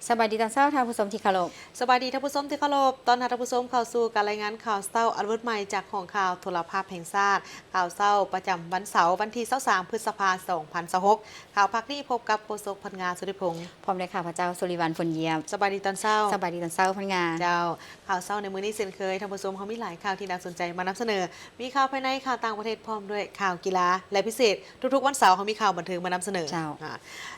ສະບາຍດີຕອນເຊົ້າ ທ່ານຜູ້ຊົມທີ່ເຄົາລົບ. ສະບາຍດີທ່ານຜູ້ຊົມທີ່ເຄົາລົບ. ຕ້ອນຮັບທ່ານຜູ້ຊົມເຂົ້າສູ່ການລາຍງານຂ່າວເຊົ້າອັນເບິດໃໝ່ຈາກຫ້ອງຂ່າວໂທລະພາບແຫ່ງຊາດ. ຂ່າວເຊົ້າປະຈຳວັນເສົາ ວັນທີຊາວສາມ ພຶດສະພາ ສອງພັນຊາວຫົກ. ຂ່າວພາກນີ້ພົບກັບໂຄສົກ ພັນງາ ສຸລິພົງ ພ້ອມດ້ວຍຂ້າພະເຈົ້າ ສຸລິວັນ ຝົນຢ້ຽມ. ສະບາຍດີຕອນເຊົ້າ. ສະບາຍດີຕອນເຊົ້າ ພັນງາ. ເຈົ້າ. ຂ່າວເຊົ້າໃນມື້ນີ້ເຊັ່ນເຄີຍ ທ່ານຜູ້ຊົມ ເຮົາມີຫຼາຍຂ່າວທີ່ໜ້າສົນໃຈມານຳສະເໜີ. ມີຂ່າວພາຍໃນ, ຂ່າວຕ່າງປະເທດ ພ້ອມດ້ວຍຂ່າວກິລາ ແລະ ພິເສດ ທຸກໆວັນເສົາເຮົາມີຂ່າວບັນເທີງມານຳສະເໜີ. ເຈົ້າ. ອາ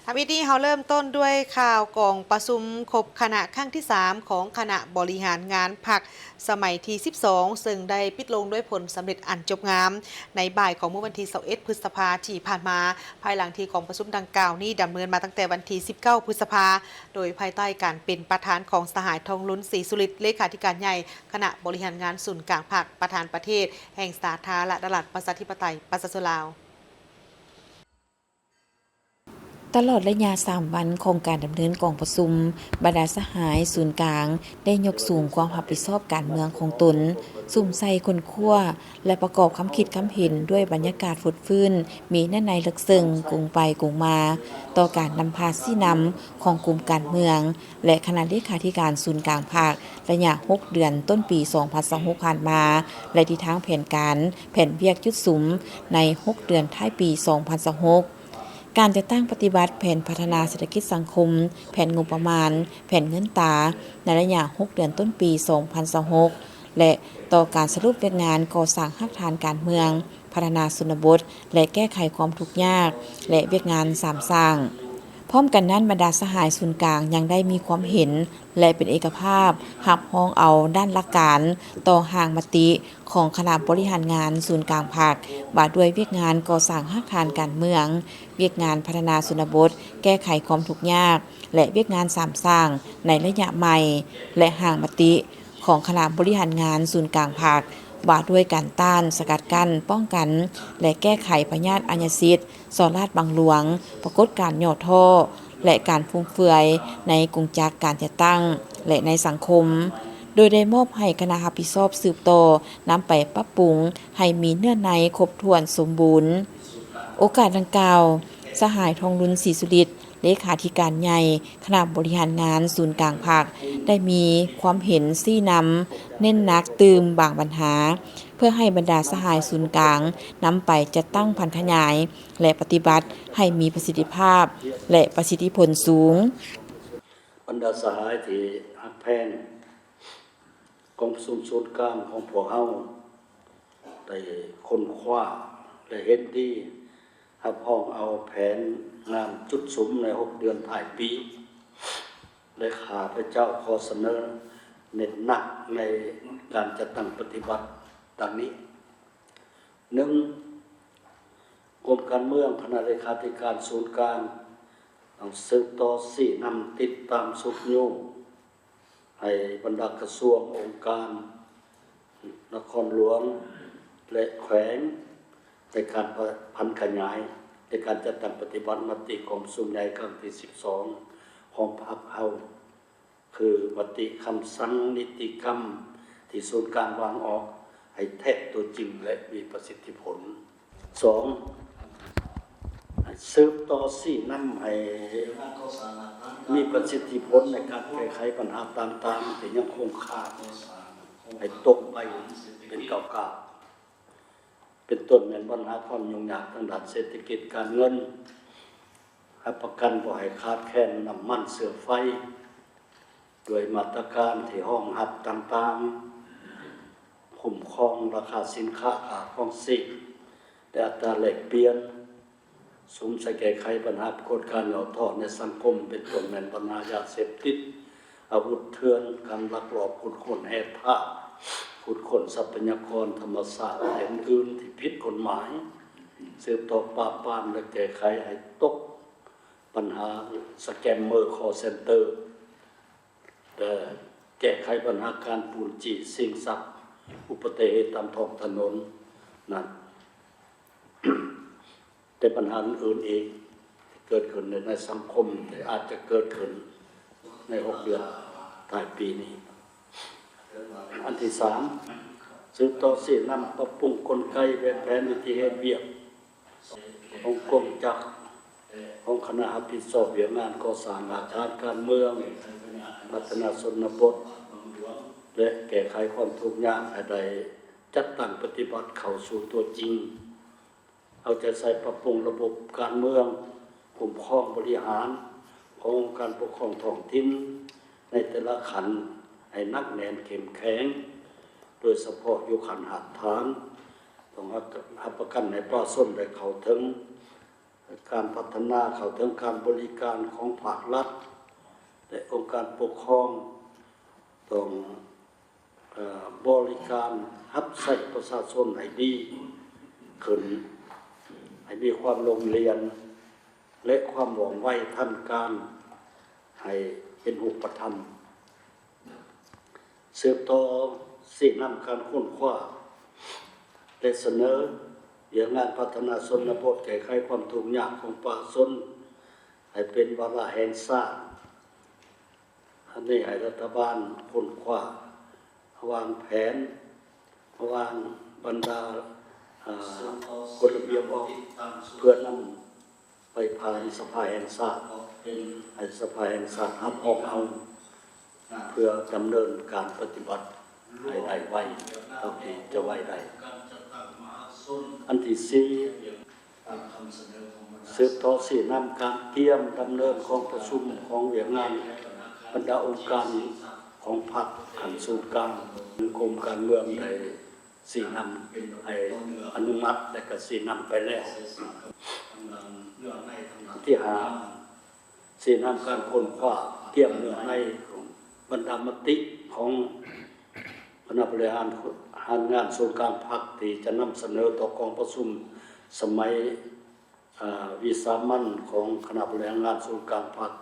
ທຳອິດນີ້ເຮົາເລີ່ມຕົ້ນດ້ວຍຂ່າວກອງປະຊຸມຄົບຄະນະຄັ້ງທີສາມ ຂອງຄະນະບໍລິຫານງານພັກສະໄໝທີສິບສອງ ເຊິ່ງໄດ້ປິດລົງດ້ວຍຜົນສຳເລັດອັນຈົບງາມ ໃນບ່າຍຂອງມື້ວັນທີຊາວເອັດ ພຶດສະພາທີ່ຜ່ານມາ, ພາຍຫຼັງທີ່ກອງປະຊຸມດັ່ງກ່າວນີ້ດຳເນີນມາຕັ້ງແຕ່ວັນທີສິບເກົ້າ ພຶດສະພາ ໂດຍພາຍໃຕ້ການເປັນປະທານຂອງສະຫາຍ ທອງລຸນ ສີສຸລິດ ເລຂາທິການໃຫຍ່ ຄະນະບໍລິຫານງານສູນກາງພັກ, ປະທານປະເທດແຫ່ງສາທາລະນະລັດ ປະຊາທິປະໄຕ ປະຊາຊົນລາວ. ຕະຫຼອດໄລຍະສາມວັນຂອງການດຳເນີນກອງປະຊຸມ, ບັນດາສະຫາຍສູນກາງໄດ້ຍົກສູງຄວາມຮັບຜິດຊອບການເມືອງຂອງຕົນ, ສຸມໃສ່ຄົ້ນຄວ້າ ແລະ ປະກອບຄຳຄິດຄຳເຫັນດ້ວຍບັນຍາກາດຟົດຟື້ນ, ມີເນື້ອໃນເລິກເຊິ່ງ, ກົງໄປກົງມາ ຕໍ່ການນຳພາຊີ້ນຳຂອງກຸ່ມການເມືອງ ແລະ ຄະນະເລຂາທິການສູນກາງພັກ ໄລຍະຫົກເດືອນຕົ້ນປີສອງພັນຊາວຫົກຜ່ານມາ ແລະ ທິດທາງແຜນການ, ແຜນວຽກຈຸດສຸມໃນຫົກເດືອນທ້າຍປີສອງພັນຊາວຫົກ, ການຈັດຕັ້ງປະຕິບັດແຜນພັດທະນາເສດຖະກິດສັງຄົມ, ແຜນງົບປະມານ, ແຜນເງິນຕາ ໃນໄລຍະຫົກເດືອນຕົ້ນປີສອງພັນຊາວຫົກ ແລະ ຕໍ່ການສະຫຼຸບວຽກງານກໍ່ສ້າງຮາກຖານການເມືອງ, ພັດທະນາຊົນນະບົດ ແລະ ແກ້ໄຂຄວາມທຸກຍາກ ແລະ ວຽກງານສາມສ້າງ. ພ້ອມກັນນັ້ນ, ບັນດາສະຫາຍສູນກາງຍັງໄດ້ມີຄວາມເຫັນ ແລະ ເປັນເອກະພາບຮັບຮອງເອົາດ້ານຫຼັກການຕໍ່ຮ່າງມະຕິຂອງຄະນະບໍລິຫານງານສູນກາງພັກ ວ່າດ້ວຍວຽກງານກໍ່ສ້າງຮາກຖານການເມືອງ, ວຽກງານພັດທະນາຊົນນະບົດ, ແກ້ໄຂຄວາມທຸກຍາກ ແລະ ວຽກງານສາມສ້າງໃນໄລຍະໃໝ່ ແລະ ຮ່າງມະຕິ ຂອງຄະນະບໍລິຫານງານສູນກາງພັກ ວ່າດ້ວຍການຕ້ານ, ສະກັດກັ້ນ, ປ້ອງກັນ ແລະ ແກ້ໄຂພະຍາດອາຍາຊິດ, ສໍ້ລາດບັງຫຼວງ, ປາກົດການຫຍໍ້ທໍ້ ແລະ ການຟຸມເຟືອຍໃນກົງຈັກການຈັດຕັ້ງ ແລະ ໃນສັງຄົມ, ໂດຍໄດ້ມອບໃຫ້ຄະນະຮັບຜິດຊອບສືບຕໍ່ນຳໄປປັບປຸງໃຫ້ມີເນື້ອໃນຄົບຖ້ວນສົມບູນ. ໂອກາດດັ່ງກ່າວ, ສະຫາຍ ທອງລຸນ ສີສຸລິດ ເລຂາທິການໃຫຍ່ຄະນະບໍລິຫານງານສູນກາງພັກ ໄດ້ມີຄວາມເຫັນຊີ້ນຳເນັ້ນໜັກຕື່ມບາງບັນຫາ ເພື່ອໃຫ້ບັນດາສະຫາຍສູນກາງນຳໄປຈັດຕັ້ງຜັນຂະຫຍາຍ ແລະ ປະຕິບັດໃຫ້ມີປະສິດທິພາບ ແລະ ປະສິດທິຜົນສູງ. ບັນດາສະຫາຍທີ່ຮັກແພງ, ກອງປະຊຸມສູນກາງຂອງພວກເຮົາໄດ້ຄົ້ນຄວ້າ ແລະ ເຫັນດີ ຮັບຮອງເອົາແຜນງານຈຸດສຸມໃນຫົກເດືອນທ້າຍປີ ແລະ ຂ້າພະເຈົ້າຂໍສະເໜີເນັ້ນໜັກໃນການຈັດຕັ້ງປະຕິບັດດັ່ງນີ້. ໜຶ່ງ, ກົມການເມືອງ, ຄະນະເລຂາທິການສູນກາງ ຕ້ອງສືບຕໍ່ຊີ້ນຳ, ຕິດຕາມ, ຊຸກຍູ້ ໃຫ້ບັນດາກະຊວງ, ອົງການ, ນະຄອນຫຼວງ ແລະ ແຂວງ ໃນການຜັນຂະຫຍາຍ ໃນການຈັດຕັ້ງປະຕິບັດມະຕິກອງປະຊຸມໃຫຍ່ຄັ້ງທີສິບສອງ ຂອງພັກເຮົາ, ຄືມະຕິຄຳສັ່ງນິຕິກຳທີ່ສູນກາງວາງອອກ ໃຫ້ແທດຕົວຈິງ ແລະ ມີປະສິດທິຜົນ. ສອງ, ໃຫ້ສືບຕໍ່ຊີ້ນຳໃຫ້ມີປະສິດທິຜົນໃນການແກ້ໄຂບັນຫາຕ່າງໆທີ່ຍັງຄົງຄ້າງ ໃຫ້ຕົກໄປເປັນກ້າວໆ ເປັນຕົ້ນແມ່ນບັນຫາຄວາມຫຍຸ້ງຍາກທາງດ້ານເສດຖະກິດການເງິນ, ຮັບປະກັນບໍ່ໃຫ້ຂາດແຄນນ້ຳມັນເຊື້ອໄຟ ດ້ວຍມາດຕະການທີ່ຮອງຮັບຕ່າງໆ, ຄຸ້ມຄອງລາຄາສິນຄ້າ, ຄ່າຄອງຊີບ ແລະ ອັດຕາແລກປ່ຽນ, ສຸມໃສ່ແກ້ໄຂບັນຫາປາກົດການຫຍໍ້ທໍ້ໃນສັງຄົມ ເປັນຕົ້ນແມ່ນບັນຫາຢາເສບຕິດ, ອາວຸດເຖື່ອນ, ການລັກລອບຂຸດຄົ້ນແຮ່ທາດ, ຂຸດຄົ້ນຊັບພະຍາກອນທຳມະຊາດ ແລະ ອື່ນໆທີ່ຜິດກົດໝາຍ, ສືບຕໍ່ປາບປາມ ແລະ ແກ້ໄຂໃຫ້ຕົກ ບັນຫາສະແກມເມີ ຄອລເຊັນເຕີ ແລະ ແກ້ໄຂບັນຫາການປູ້ນຈີ້ຊິງຊັບ, ອຸປະຕິເຫດຕາມທ້ອງຖະໜົນນັ້ນ ແຕ່ບັນຫາອື່ນໆອີກທີ່ເກີດຂຶ້ນໃນ ໃນສັງຄົມ ທີ່ອາດຈະເກີດຂຶ້ນໃນຫົກເດືອນທ້າຍປີນີ້. ອັນທີສາມ, ສືບຕໍ່ຊີ້ນຳປັບປຸງກົນໄກແບບແຜນວິທີເຮັດວຽກ ຂອງກົງຈັກ ຂອງຄະນະຮັບຜິດຊອບວຽກງານກໍ່ສ້າງຮາກຖານການເມືອງ, ພັດທະນາຊົນນະບົດ ແລະ ແກ້ໄຂຄວາມທຸກຍາກ ໃຫ້ໄດ້ຈັດຕັ້ງປະຕິບັດເຂົ້າສູ່ຕົວຈິງ. ເອົາໃຈໃສ່ປັບປຸງລະບົບການເມືອງ, ຄຸ້ມຄອງບໍລິຫານຂອງອົງການປົກຄອງທ້ອງຖິ່ນໃນແຕ່ລະຂັ້ນໃຫ້ໜັກແໜ້ນເຂັ້ມແຂງ, ໂດຍສະເພາະຢູ່ຂັ້ນຮາກຖານ, ຕ້ອງຮັບປະກັນໃຫ້ປະຊາຊົນໄດ້ເຂົ້າເຖິງ ການພັດທະນາເຂົ້າເຖິງການບໍລິການຂອງພາກລັດ ແລະ ອົງການປົກຄອງ ຕ້ອງ ເອີ ບໍລິການຮັບໃຊ້ປະຊາຊົນໃຫ້ດີຂຶ້ນ, ໃຫ້ມີຄວາມໂລງລຽນ ແລະ ຄວາມວ່ອງໄວທັນການ ໃຫ້ເປັນຮູບປະທຳ. ສືບຕໍ່ຊີ້ນຳການຄົ້ນຄວ້າ ແລະ ສະເໜີວຽກງານພັດທະນາຊົນນະບົດ ແກ້ໄຂຄວາມທຸກຍາກຂອງປະຊາຊົນ ໃຫ້ເປັນວາລະແຫ່ງຊາດ. ອັນນີ້ໃຫ້ລັດຖະບານຄົ້ນຄວ້າ, ວາງແຜນ, ວາງບັນດາ ເອີ ກົດລະບຽບອອກ ເພື່ອນຳ ໄປຜ່ານສະພາແຫ່ງຊາດ, ໃຫ້ສະພາແຫ່ງຊາດຮັບຮອງເອົາ ເພື່ອດຳເນີນການປະຕິບັດໃຫ້ໄດ້ໄວ ເທົ່າທີ່ຈະໄວໄດ້. ອັນທີສີ່, ສືບຕໍ່ຊີ້ນຳການກຽມດຳເນີນກອງປະຊຸມຂອງວຽກງານບັນດາອົງການຂອງພັກຂັ້ນສູນກາງ. ກົມການເມືອງໄດ້ ຊີ້ນຳໃຫ້ອະນຸມັດ ແລະ ກະຊີ້ນຳໄປແລ້ວ. ທີຫ້າ, ຊີ້ນຳການຄົ້ນຄວ້າກຽມເນື້ອໃນຂອງບັນດາມະຕິຂອງຄະນະບໍລິຫານງານສູນກາງພັກ ທີ່ຈະນຳສະເໜີຕໍ່ກອງປະຊຸມສະໄໝ ເອີ ວິສາມັນຂອງຄະນະບໍລິຫານງານສູນກາງພັກ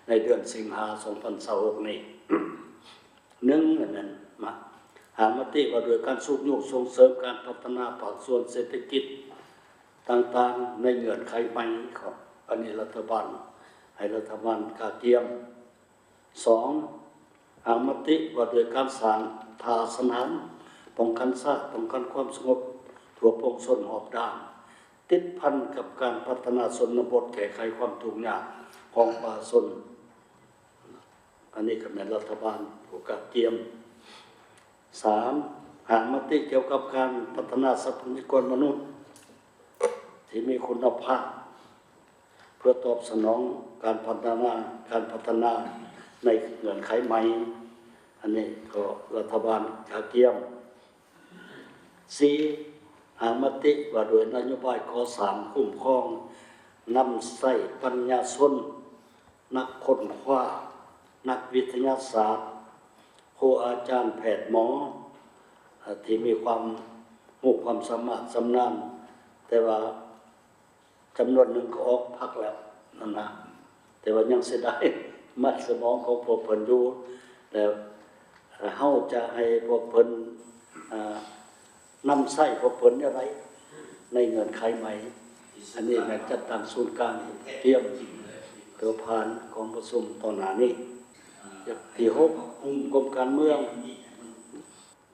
ໃນເດືອນສິງຫາ ສອງພັນຊາວຫົກນີ້. ໜຶ່ງ ແມ່ນ ຮ່າງມະຕິວ່າດ້ວຍການຊຸກຍູ້ສົ່ງເສີມການພັດທະນາພາກສ່ວນເສດຖະກິດຕ່າງໆ ໃນເງື່ອນໄຂໃໝ່. ອັນນີ້ລັດຖະບານ ໃຫ້ລັດຖະບານກະກຽມ. ສອງ, ຮ່າງມະຕິວ່າດ້ວຍການສ້າງທ່າສະໜາມປ້ອງກັນຊາດ, ປ້ອງກັນຄວາມສະຫງົບທົ່ວປວງຊົນຮອບດ້ານ, ຕິດພັນກັບການພັດທະນາຊົນນະບົດ, ແກ້ໄຂຄວາມທຸກຍາກຂອງປະຊາຊົນ. ອັນນີ້ກໍແມ່ນລັດຖະບານຜູ້ກະກຽມ. ສາມ, ຮ່າງມະຕິກ່ຽວກັບການພັດທະນາຊັບພະຍາກອນມະນຸດທີ່ມີຄຸນນະພາບ ເພື່ອຕອບສະໜອງການພັດທະນາ, ການພັດທະນາໃນເງື່ອນໄຂໃໝ່. ອັນນີ້ກໍລັດຖະບານກະກຽມ. ສີ່, ຮ່າງມະຕິວ່າດ້ວຍນະໂຍບາຍກໍ່ສ້າງ, ຄຸ້ມຄອງ, ນຳໃຊ້ປັນຍາຊົນ, ນັກຄົ້ນຄວ້າ, ນັກວິທະຍາສາດ, ຄູອາຈານ, ແພດ, ໝໍ ທີ່ມີຄວາມຮູ້ຄວາມສາມາດຊຳນານ, ແຕ່ວ່າ ຈຳນວນໜຶ່ງກໍອອກພັກແລ້ວນັ້ນນະ, ແຕ່ວ່າຍັງເສຍດາຍມັນສະໝອງຂອງພວກເພິ່ນຢູ່ ແລ້ວເຮົາຈະໃຫ້ພວກເພິ່ນ ອາ ນຳໃຊ້ພວກເພິ່ນແນວໃດໃນເງື່ອນໄຂໃໝ່. ອັນນີ້ແມ່ນຈັດຕັ້ງສູນກາງກຽມເພື່ອຜ່ານກອງປະຊຸມຕໍ່ໜ້ານີ້. ທີຫົກ, ກົມການເມືອງ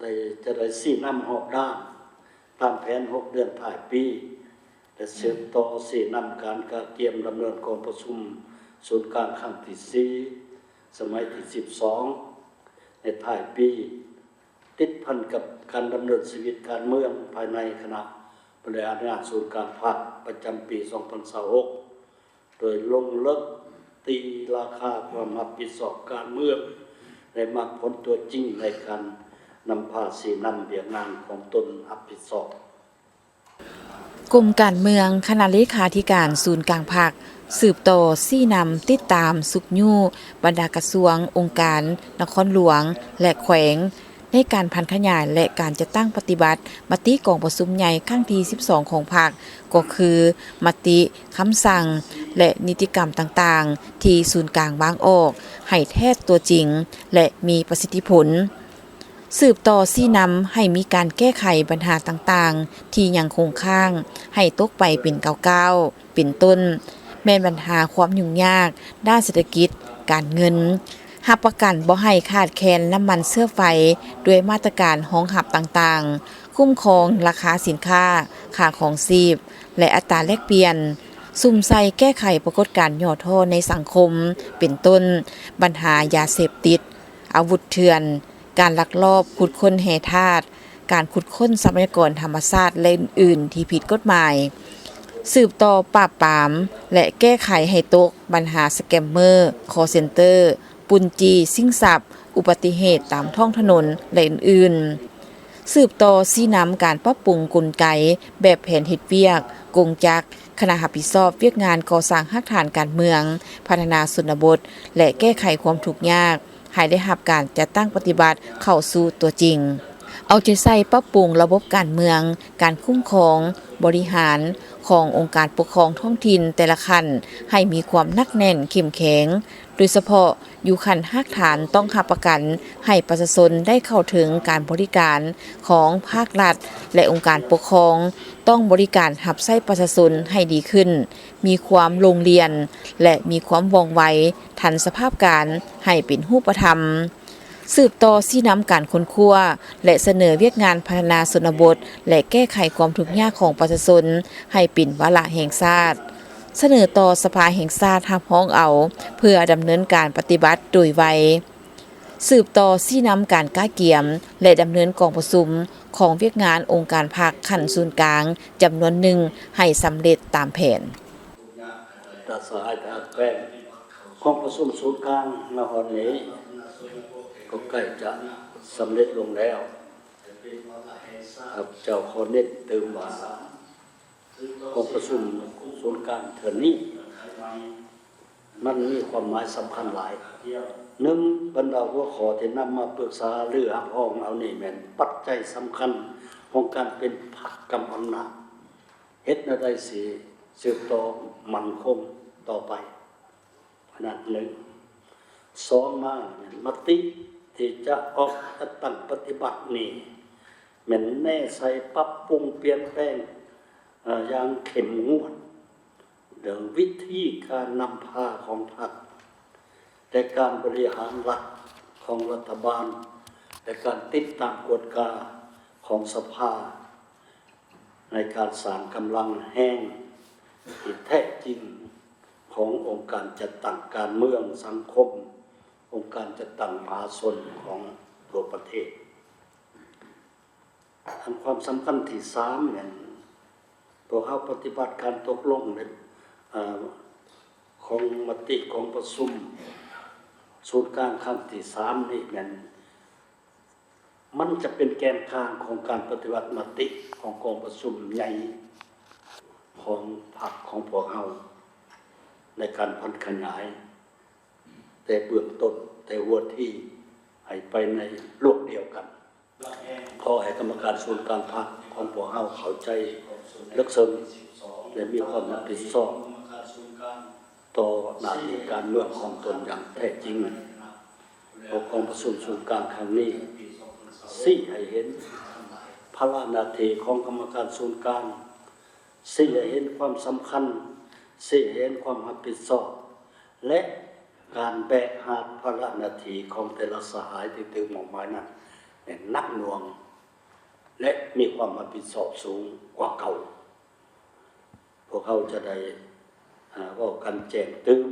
ໄດ້ ຈະໄດ້ຊີ້ນຳຮອບດ້ານຕາມແຜນຫົກເດືອນທ້າຍປີ ແລະ ສືບຕໍ່ຊີ້ນຳການກະກຽມດຳເນີນກອງປະຊຸມສູນກາງຄັ້ງທີສີ່ ສະໄໝທີສິບສອງ ໃນທ້າຍປີ, ຕິດພັນກັບການດຳເນີນຊີວິດການເມືອງພາຍໃນຄະນະບໍລິຫານງານສູນກາງພັກປະຈຳປີສອງພັນຊາວຫົກ ໂດຍລົງເລິກຕີລາຄາຄວາມຮັບຜິດຊອບການເມືອງ ແລະ ໝາກຜົນຕົວຈິງໃນການນຳພາຊີ້ນຳວຽກງານຂອງຕົນຮັບຜິດຊອບ. ກົມການເມືອງ, ຄະນະເລຂາທິການສູນກາງພັກ ສືບຕໍ່ຊີ້ນຳ, ຕິດຕາມ, ຊຸກຍູ້ບັນດາກະຊວງ, ອົງການ, ນະຄອນຫຼວງ ແລະ ແຂວງ ໃນການຜັນຂະຫຍາຍ ແລະ ການຈັດຕັ້ງປະຕິບັດມະຕິກອງປະຊຸມໃຫຍ່ຄັ້ງທີສິບສອງຂອງພັກ ກໍຄືມະຕິ, ຄຳສັ່ງ ແລະ ນິຕິກຳຕ່າງໆ ທີ່ສູນກາງວາງອອກ ໃຫ້ແທດຕົວຈິງ ແລະ ມີປະສິດທິຜົນ. ສືບຕໍ່ຊີ້ນຳໃຫ້ມີການແກ້ໄຂບັນຫາຕ່າງໆ ທີ່ຍັງຄົງຄ້າງ ໃຫ້ຕົກໄປເປັນກ້າວໆ. ເປັນຕົ້ນ ແມ່ນບັນຫາຄວາມຫຍຸ້ງຍາກດ້ານເສດຖະກິດ, ການເງິນ, ຮັບປະກັນບໍ່ໃຫ້ຂາດແຄນນ້ຳມັນເຊື້ອໄຟດ້ວຍມາດຕະການຮອງຮັບຕ່າງໆ, ຄຸ້ມຄອງລາຄາສິນຄ້າ, ຄ່າຄອງຊີບ ແລະ ອັດຕາແລກປ່ຽນ, ສຸມໃສ່ແກ້ໄຂປາກົດການຫຍໍ້ທໍ້ໃນສັງຄົມ ເປັນຕົ້ນ ບັນຫາຢາເສບຕິດ, ອາວຸດເຖື່ອນ, ການລັກລອບຂຸດຄົ້ນແຮ່ທາດ, ການຂຸດຄົ້ນຊັບພະຍາກອນທຳມະຊາດ ແລະ ອື່ນໆ ທີ່ຜິດກົດໝາຍ, ສືບຕໍ່ປາບປາມ ແລະ ແກ້ໄຂໃຫ້ຕົກບັນຫາສະແກມເມີ, ຄໍເຊັນເຕີ, ປຸ້ນຈີ້, ຊິງຊັບ, ອຸບັດຕິເຫດຕາມທ້ອງຖະໜົນ ແລະ ອື່ນໆ. ສືບຕໍ່ຊີ້ນຳການປັບປຸງກົນໄກແບບແຜນເຮັດວຽກ, ກົງຈັກ, ຄະນະຮັບຜິດຊອບວຽກງານກໍ່ສ້າງຮາກຖານການເມືອງ, ພັດທະນາຊົນນະບົດ ແລະ ແກ້ໄຂຄວາມທຸກຍາກ ໃຫ້ໄດ້ຮັບການຈັດຕັ້ງປະຕິບັດເຂົ້າສູ່ຕົວຈິງ. ເອົາໃຈໃສ່ປັບປຸງລະບົບການເມືອງ, ການຄຸ້ມຄອງ, ບໍລິຫານຂອງອົງການປົກຄອງທ້ອງຖິ່ນແຕ່ລະຂັ້ນ ໃຫ້ມີຄວາມໜັກແໜ້ນເຂັ້ມແຂງ, ໂດຍສະເພາະ ຢູ່ຂັ້ນຮາກຖານຕ້ອງຮັບປະກັນໃຫ້ປະຊາຊົນໄດ້ເຂົ້າເຖິງການບໍລິການຂອງພາກລັດ ແລະ ອົງການປົກຄອງ ຕ້ອງບໍລິການຮັບໃຊ້ປະຊາຊົນໃຫ້ດີຂຶ້ນ, ມີຄວາມໂລ່ງລ່ຽນ ແລະ ມີຄວາມວ່ອງໄວ, ທັນສະພາບການໃຫ້ເປັນຮູບປະທຳ. ສືບຕໍ່ຊີ້ນຳການຄົ້ນຄວ້າ ແລະ ສະເໜີວຽກງານພັດທະນາຊົນນະບົດ ແລະ ແກ້ໄຂຄວາມທຸກຍາກຂອງປະຊາຊົນໃຫ້ເປັນວາລະແຫ່ງຊາດ. ສະເໜີຕໍ່ສະພາແຫ່ງຊາດຮັບຮອງເອົາ ເພື່ອດຳເນີນການປະຕິບັດໂດຍໄວ. ສືບຕໍ່ຊີ້ນຳການກະກຽມ ແລະ ດຳເນີນກອງປະຊຸມຂອງວຽກງານອົງການພັກຂັ້ນສູນກາງຈຳນວນໜຶ່ງໃຫ້ສຳເລັດຕາມແຜນ. ບັນດາສະຫາຍທະຫານແຂວງ ກອງປະຊຸມສູນກາງມາຮອດນີ້ກໍໃກ້ຈະສຳເລັດລົງແລ້ວ. ຂ້າພະເຈົ້າຂໍເນັ້ນຕື່ມວ່າ ກອງປະຊຸມສູນກາງເທື່ອນີ້ ມັນມີຄວາມໝາຍສຳຄັນຫຼາຍ. ໜຶ່ງ, ບັນດາຫົວຂໍ້ທີ່ນຳມາປຶກສາຫາລືຮັບຮອງເອົານີ້ແມ່ນປັດໄຈສຳຄັນຂອງການເປັນພັກກຳອຳນາດ ເຮັດແນວໃດຊິສືບຕໍ່ໝັ້ນຄົງຕໍ່ໄປ. ອັນນັ້ນໜຶ່ງ. ສອງມາແມ່ນມະຕິທີ່ຈະອອກຈັດຕັ້ງປະຕິບັດນີ້ ແມ່ນແນໃສ່ປັບປຸງປ່ຽນແປງ ເອີ ຢ່າງເຂັ້ມງວດ ເລື່ອງວິທີການນຳພາຂອງພັກ ແລະ ການບໍລິຫານລັດຂອງລັດຖະບານ ແລະ ການຕິດຕາມກວດກາຂອງສະພາ ໃນການສ້າງກຳລັງແຮງທີ່ແທ້ຈິງຂອງອົງການຈັດຕັ້ງການເມືອງ, ສັງຄົມ, ອົງການຈັດຕັ້ງມະຫາຊົນຂອງທົ່ວປະເທດ. ອັນຄວາມສຳຄັນທີສາມແມ່ນ ພວກເຮົາປະຕິບັດການຕົກລົງ ເອີ ຂອງມະຕິກອງປະຊຸມສູນກາງຄັ້ງທີສາມນີ້ແມ່ນ ມັນຈະເປັນແກນກາງຂອງການປະຕິບັດມະຕິຂອງກອງປະຊຸມໃຫຍ່ຂອງພັກຂອງພວກເຮົາ ໃນການຜັນຂະຫຍາຍແຕ່ເບື້ອງຕົ້ນ ແຕ່ຫົວທີໃຫ້ໄປໃນລວກດຽວກັນ. ຂໍໃຫ້ກຳມະການສູນກາງພັກຂອງພວກເຮົາເຂົ້າໃຈເລິກເຊິ່ງ ແລະ ມີຄວາມຮັບຜິດຊອບ ຕໍ່ໜ້າທີ່ການເມືອງຂອງຕົນຢ່າງແທ້ຈິງ. ເພາະກອງປະຊຸມສູນກາງຄັ້ງນີ້ ຊີ້ໃຫ້ເຫັນພາລະໜ້າທີ່ຂອງກຳມະການສູນກາງ, ຊີ້ໃຫ້ເຫັນຄວາມສຳຄັນ, ຊີ້ໃຫ້ເຫັນຄວາມຮັບຜິດຊອບ ແລະ ການແບກຫາບພາລະໜ້າທີ່ຂອງແຕ່ລະສະຫາຍທີ່ຖືກມອບໝາຍນັ້ນ ແມ່ນໜັກໜ່ວງ ແລະ ມີຄວາມຮັບຜິດຊອບສູງກວ່າເກົ່າ. ພວກເຮົາຈະໄດ້ ເວົ້າກັນແຈ້ງຕື່ມ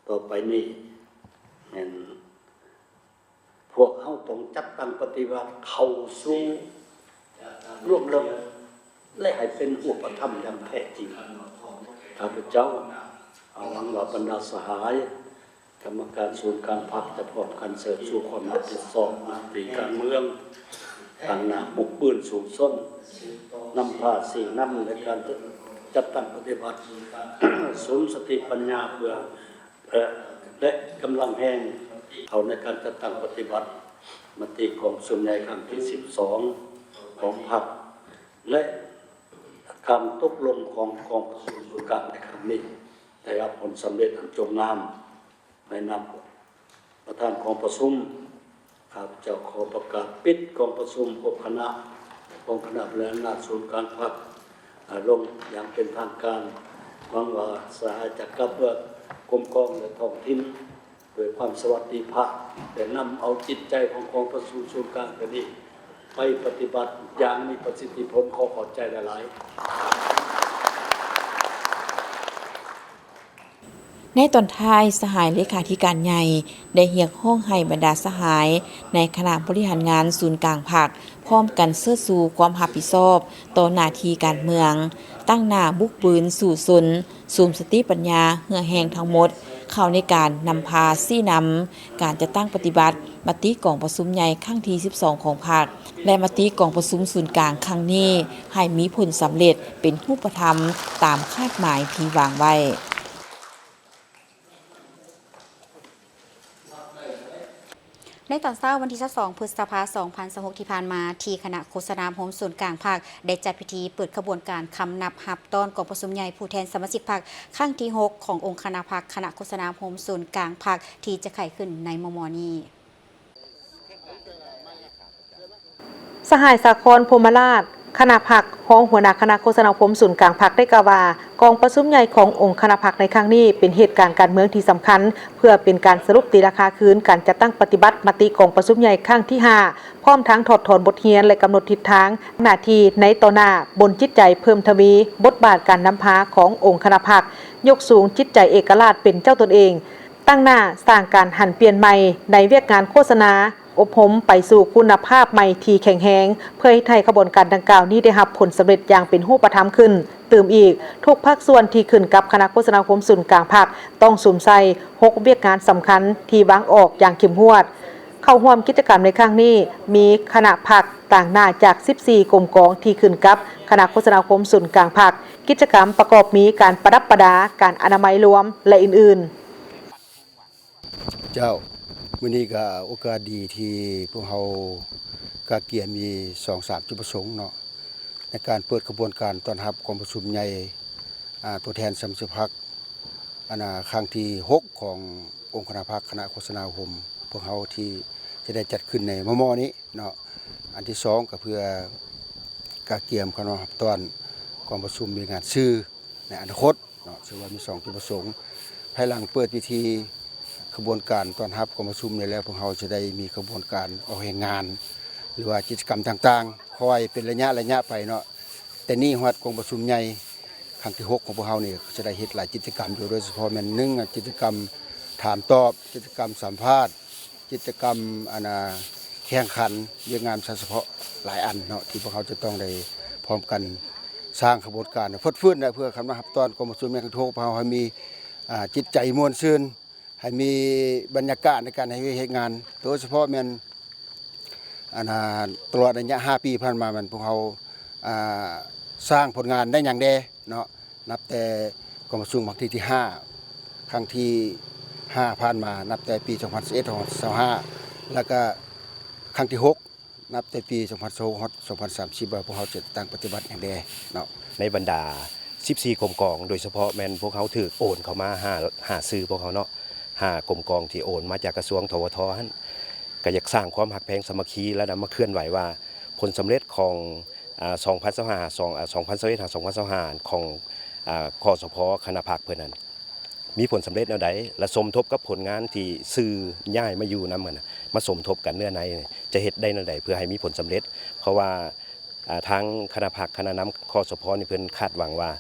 ຕໍ່ໄປນີ້ ແມ່ນພວກເຮົາຕ້ອງຈັດຕັ້ງປະຕິບັດເຂົ້າສູ່ລວມເລິກ ແລະ ໃຫ້ເປັນຮູບປະທຳຢ່າງແທ້ຈິງ. ຂ້າພະເຈົ້າຫວັງວ່າບັນດາສະຫາຍ ກຳມະການສູນກາງພັກຈະພ້ອມກັນເຊີດຊູຄວາມຮັບຜິດຊອບໜ້າທີ່ການເມືອງ, ຕັ້ງໜ້າບຸກບືນສູ້ຊົນ, ນຳພາຊີ້ນຳໃນການຈັດຕັ້ງປະຕິບັດ, ສຸມສະຕິປັນຍາເພື່ອ ແລະ ກຳລັງແຮງເຂົ້າໃນການຈັດຕັ້ງປະຕິບັດມະຕິກອງປະຊຸມໃຫຍ່ຄັ້ງທີສິບສອງຂອງພັກ ແລະ ການຕົກລົງຂອງກອງປະຊຸມສູນກາງໃນຄັ້ງນີ້ ໄດ້ຮັບຜົນສຳເລັດອັນຈົບງາມ. ໃນນາມປະທານກອງປະຊຸມ, ຂ້າພະເຈົ້າຂໍປະກາດປິດກອງປະຊຸມຄົບຄະນະຂອງຄະນະບໍລິຫານງານສູນກາງພັກລົງຢ່າງເປັນທາງການ. ຫວັງວ່າສະຫາຍຈະກັບເມືອກົມກອງ ແລະ ທ້ອງຖິ່ນ ດ້ວຍຄວາມສະຫວັດດີພາບ ແລະ ນຳເອົາຈິດໃຈຂອງກອງປະຊຸມສູນກາງເທື່ອນີ້ ໄປປະຕິບັດຢ່າງມີປະສິດທິຜົນ. ຂໍຂອບໃຈຫຼາຍໆ. ໃນຕອນທ້າຍ, ສະຫາຍເລຂາທິການໃຫຍ່ໄດ້ຮຽກຮ້ອງໃຫ້ບັນດາສະຫາຍໃນຄະນະບໍລິຫານງານສູນກາງພັກ ພ້ອມກັນເຊີດຊູຄວາມຮັບຜິດຊອບຕໍ່ໜ້າທີ່ການເມືອງ, ຕັ້ງໜ້າບຸກບືນສູ້ຊົນ, ສຸມສະຕິປັນຍາເຫື່ອແຮງທັງໝົດ ເຂົ້າໃນການນຳພາຊີ້ນຳການຈັດຕັ້ງປະຕິບັດມະຕິກອງປະຊຸມໃຫຍ່ຄັ້ງທີສິບສອງຂອງພັກ ແລະ ມະຕິກອງປະຊຸມສູນກາງຄັ້ງນີ້ ໃຫ້ມີຜົນສຳເລັດເປັນຮູບປະທຳຕາມຄາດໝາຍທີ່ວາງໄວ້. ໃນຕອນເຊົ້າວັນທີຊາວສອງ ພຶດສະພາ ສອງພັນຊາວຫົກ ທີ່ຜ່ານມາ, ທີ່ຄະນະໂຄສະນາອົບຮົມສູນກາງພັກ ໄດ້ຈັດພິທີເປີດຂະບວນການຄຳນັບຮັບຕ້ອນກອງປະຊຸມໃຫຍ່ຜູ້ແທນສະມາຊິກພັກ ຄັ້ງທີຫົກ ຂອງອົງຄະນະພັກຄະນະໂຄສະນາອົບຮົມສູນກາງພັກ ທີ່ຈະໄຂຂຶ້ນໃນມໍ່ໆນີ້. ສະຫາຍ ສາຄອນ ພົມມະລາດ ຄະນະພັກ, ຮອງຫົວໜ້າຄະນະໂຄສະນາອົບຮົມສູນກາງພັກ ໄດ້ກ່າວວ່າ ກອງປະຊຸມໃຫຍ່ຂອງອົງຄະນະພັກໃນຄັ້ງນີ້ ເປັນເຫດການການເມືອງທີ່ສຳຄັນ ເພື່ອເປັນການສະຫຼຸບຕີລາຄາຄືນການຈັດຕັ້ງປະຕິບັດມະຕິກອງປະຊຸມໃຫຍ່ຄັ້ງທີຫ້າ ພ້ອມທັງຖອດຖອນບົດຮຽນ ແລະ ກຳນົດທິດທາງໜ້າທີ່ໃນຕໍ່ໜ້າ ບົນຈິດໃຈເພີ່ມທະວີບົດບາດການນຳພາຂອງອົງຄະນະພັກ, ຍົກສູງຈິດໃຈເອກະລາດເປັນເຈົ້າຕົນເອງ, ຕັ້ງໜ້າສ້າງການຫັນປ່ຽນໃໝ່ໃນວຽກງານໂຄສະນາ, ອົບຮົມໄປສູ່ຄຸນນະພາບໃໝ່ທີ່ແຂງແຮງ ເພື່ອເຮັດໃຫ້ຂະບວນການດັ່ງກ່າວນີ້ໄດ້ຮັບຜົນສຳເລັດຢ່າງເປັນຮູບປະທຳຂຶ້ນ. ຕື່ມອີກ, ທຸກພາກສ່ວນທີ່ຂຶ້ນກັບຄະນະໂຄສະນາອົບຮົມສູນກາງພັກ ຕ້ອງສຸມໃສ່ຫົກວຽກງານສຳຄັນທີ່ວາງອອກຢ່າງເຂັ້ມງວດ. ເຂົ້າຮ່ວມກິດຈະກຳໃນຄັ້ງນີ້ ມີຄະນະພັກຕາງໜ້າຈາກສິບສີ່ກົມກອງທີ່ຂຶ້ນກັບຄະນະໂຄສະນາອົບຮົມສູນກາງພັກ. ກິດຈະກຳປະກອບມີການປະດັບປະດາ, ການອະນາໄມລວມ ແລະ ອື່ນໆ. ເຈົ້າ, ມື້ນີ້ກໍໂອກາດດີທີ່ພວກເຮົາກະກຽມມີສອງສາມຈຸດປະສົງເນາະ ໃນການເປີດຂະບວນການຕ້ອນຮັບກອງປະຊຸມໃຫຍ່ ອາ ຕົວແທນສະມາຊິກພັກ ອັນນາ ຄັ້ງທີຫົກຂອງອົງຄະນະພັກຄະນະໂຄສະນາອົບຮົມພວກເຮົາ ທີ່ຈະໄດ້ຈັດຂຶ້ນໃນມໍ່ໆນີ້ເນາະ. ອັນທີສອງກໍເພື່ອກະກຽມເຂົ້າຮັບຕ້ອນກອງປະຊຸມວຽກງານສື່ ໃນອະນາຄົດເນາະ, ເຊິ່ງວ່າມີສອງຈຸດປະສົງ. ພາຍຫຼັງເປີດພິທີຂະບວນການຕ້ອນຮັບກອງປະຊຸມນີ້ແລ້ວ, ພວກເຮົາຈະໄດ້ມີຂະບວນການອອກແຮງງານ ຫຼືວ່າກິດຈະກຳຕ່າງໆ ຄ່ອຍເປັນໄລຍະໄລຍະໄປເນາະ. ແຕ່ນີ້ຮອດກອງປະຊຸມໃຫຍ່ຄັ້ງທີຫົກຂອງພວກເຮົານີ້ ຈະໄດ້ເຮັດຫຼາຍກິດຈະກຳຢູ່, ໂດຍສະເພາະແມ່ນ ໜຶ່ງ ກິດຈະກຳຖາມຕອບ, ກິດຈະກຳສຳພາດ, ກິດຈະກຳ ອັນນາ ແຂ່ງຂັນວຽກງານສະເພາະຫຼາຍອັນເນາະ ທີ່ພວກເຮົາຈະຕ້ອງໄດ້ພ້ອມກັນສ້າງຂະບວນການຟົດຟື້ນ ເພື່ອຄຳນັບຮັບຕ້ອນກອງປະຊຸມໃຫຍ່ຄັ້ງທີຫົກ ພວກເຮົາໃຫ້ມີ ອາ ຈິດໃຈມ່ວນຊື່ນ, ໃຫ້ມີບັນຍາກາດໃນການເຮັດວຽກເຮັດງານ, ໂດຍສະເພາະແມ່ນ ອັນນາ ຕະຫຼອດໄລຍະຫ້າປີຜ່ານມາ ແມ່ນພວກເຮົາ ອາ ສ້າງຜົນງານໄດ້ຫຍັງແດ່ເນາະ. ນັບແຕ່ກອງປະຊຸມຄັ້ງທີຫ້າ ຄັ້ງທີຫ້າຜ່ານມາ ນັບແຕ່ປີສອງພັນຊາວເອັດ ສອງພັນຊາວຫ້າ ແລ້ວກະຄັ້ງທີຫົກ ນັບແຕ່ປີສອງພັນຊາວຫົກ ຮອດສອງພັນສາມສິບ ວ່າພວກເຮົາຈະຕັ້ງປະຕິບັດຫຍັງແດ່ເນາະ. ໃນບັນດາສິບສີ່ກົມກອງ ໂດຍສະເພາະແມ່ນພວກເຮົາຖືກໂອນເຂົ້າມາຫາ ຫາຊື່ພວກເຮົາເນາະ, ຫ້າກົມກອງທີ່ໂອນມາຈາກກະຊວງ ທວທ ຫັ້ນ ກະຢາກສ້າງຄວາມຮັກແພງສາມັກຄີ ແລະ ນຳມາເຄື່ອນໄຫວວ່າ ຜົນສຳເລັດຂອງ ອາ ສອງພັນຊາວຫ້າ ສອງ ອາ ສອງພັນຊາວເອັດ ຫາ ສອງພັນຊາວຫ້າ ຂອງ ອາ ຄສພ ຄະນະພັກເພິ່ນນັ້ນ ມີຜົນສຳເລັດແນວໃດ ແລະ ສົມທົບກັບຜົນງານທີ່ສື່ຍ້າຍມາຢູ່ນຳຫັ້ນນະ ມາສົມທົບກັນເນື້ອໃນ ຈະເຮັດໄດ້ແນວໃດເພື່ອໃຫ້ມີຜົນສຳເລັດ. ເພາະວ່າ ອາ ທາງຄະນະພັກ ຄະນະນຳ ຄສພ ນີ້ ເພິ່ນຄາດຫວັງວ່າ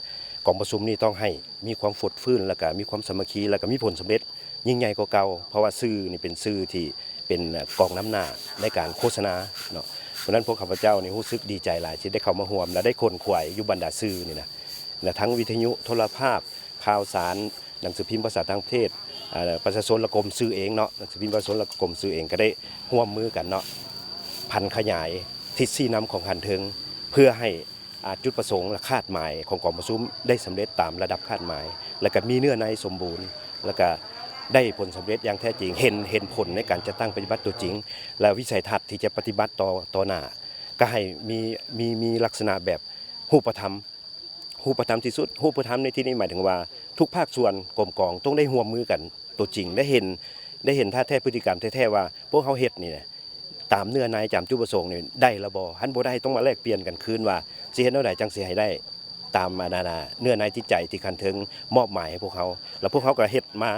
ກອງປະຊຸມນີ້ຕ້ອງໃຫ້ມີຄວາມຟົດຟື້ນ ແລ້ວກະມີຄວາມສາມັກຄີ ແລ້ວກະມີຜົນສຳເລັດ ຍິ່ງໃຫຍ່ກວ່າເກົ່າ, ເພາະວ່າສື່ນີ້ເປັນສື່ທີ່ເປັນກອງນຳໜ້າໃນການໂຄສະນາເນາະ. ເພາະນັ້ນພວກຂ້າພະເຈົ້ານີ້ຮູ້ສຶກດີໃຈຫຼາຍທີ່ໄດ້ເຂົ້າມາຮ່ວມ ແລະ ໄດ້ຂົນຂວາຍຢູ່ບັນດາສື່ນີ້ນະ ແລະ ທັງວິທະຍຸ, ໂທລະພາບ, ຂ່າວສານ, ໜັງສືພິມພາສາຕ່າງປະເທດ, ອາ, ປະຊາຊົນລະກົມສື່ເອງເນາະ, ໜັງສືພິມປະຊາຊົນລະກົມສື່ເອງ ກໍໄດ້ຮ່ວມມືກັນເນາະ, ຜັນຂະຫຍາຍທິດຊີ້ນຳຂອງຂັ້ນເທິງ ເພື່ອໃຫ້ ອາ ຈຸດປະສົງ ແລະ ຄາດໝາຍຂອງກອງປະຊຸມໄດ້ສຳເລັດຕາມລະດັບຄາດໝາຍ ແລະ ກະມີເນື້ອໃນສົມບູນ ແລະ ກະໄດ້ຜົນສຳເລັດຢ່າງແທ້ຈິງ, ເຫັນ, ເຫັນຜົນໃນການຈັດຕັ້ງປະຕິບັດຕົວຈິງ ແລະ ວິໄສທັດທີ່ຈະປະຕິບັດຕໍ່, ຕໍ່ໜ້າ ກະໃຫ້ມີ, ມີ, ມີລັກສະນະແບບຮູບປະທຳ, ຮູບປະທຳທີ່ສຸດ. ຮູບປະທຳໃນທີ່ນີ້ໝາຍເຖິງວ່າ ທຸກພາກສ່ວນກົມກອງຕ້ອງໄດ້ຮ່ວມມືກັນຕົວຈິງ, ໄດ້ເຫັນ, ໄດ້ເຫັນທ່າແທ້ພຶດຕິກຳແທ້ໆວ່າ ພວກເຮົາເຮັດນີ້ນະ ຕາມເນື້ອໃນ ຕາມຈຸດປະສົງນີ້ໄດ້ລະບໍ່? ຄັນບໍ່ໄດ້ ຕ້ອງມາແລກປ່ຽນກັນຄືນວ່າ ຊິເຮັດແນວໃດຈັ່ງຊິໃຫ້ໄດ້ຕາມ ອັນນັ້ນນະ ເນື້ອໃນຈິດໃຈທີ່ຂັ້ນເທິງມອບໝາຍໃຫ້ພວກເຮົາ, ແລ້ວພວກເຮົາກໍເຮັດມາ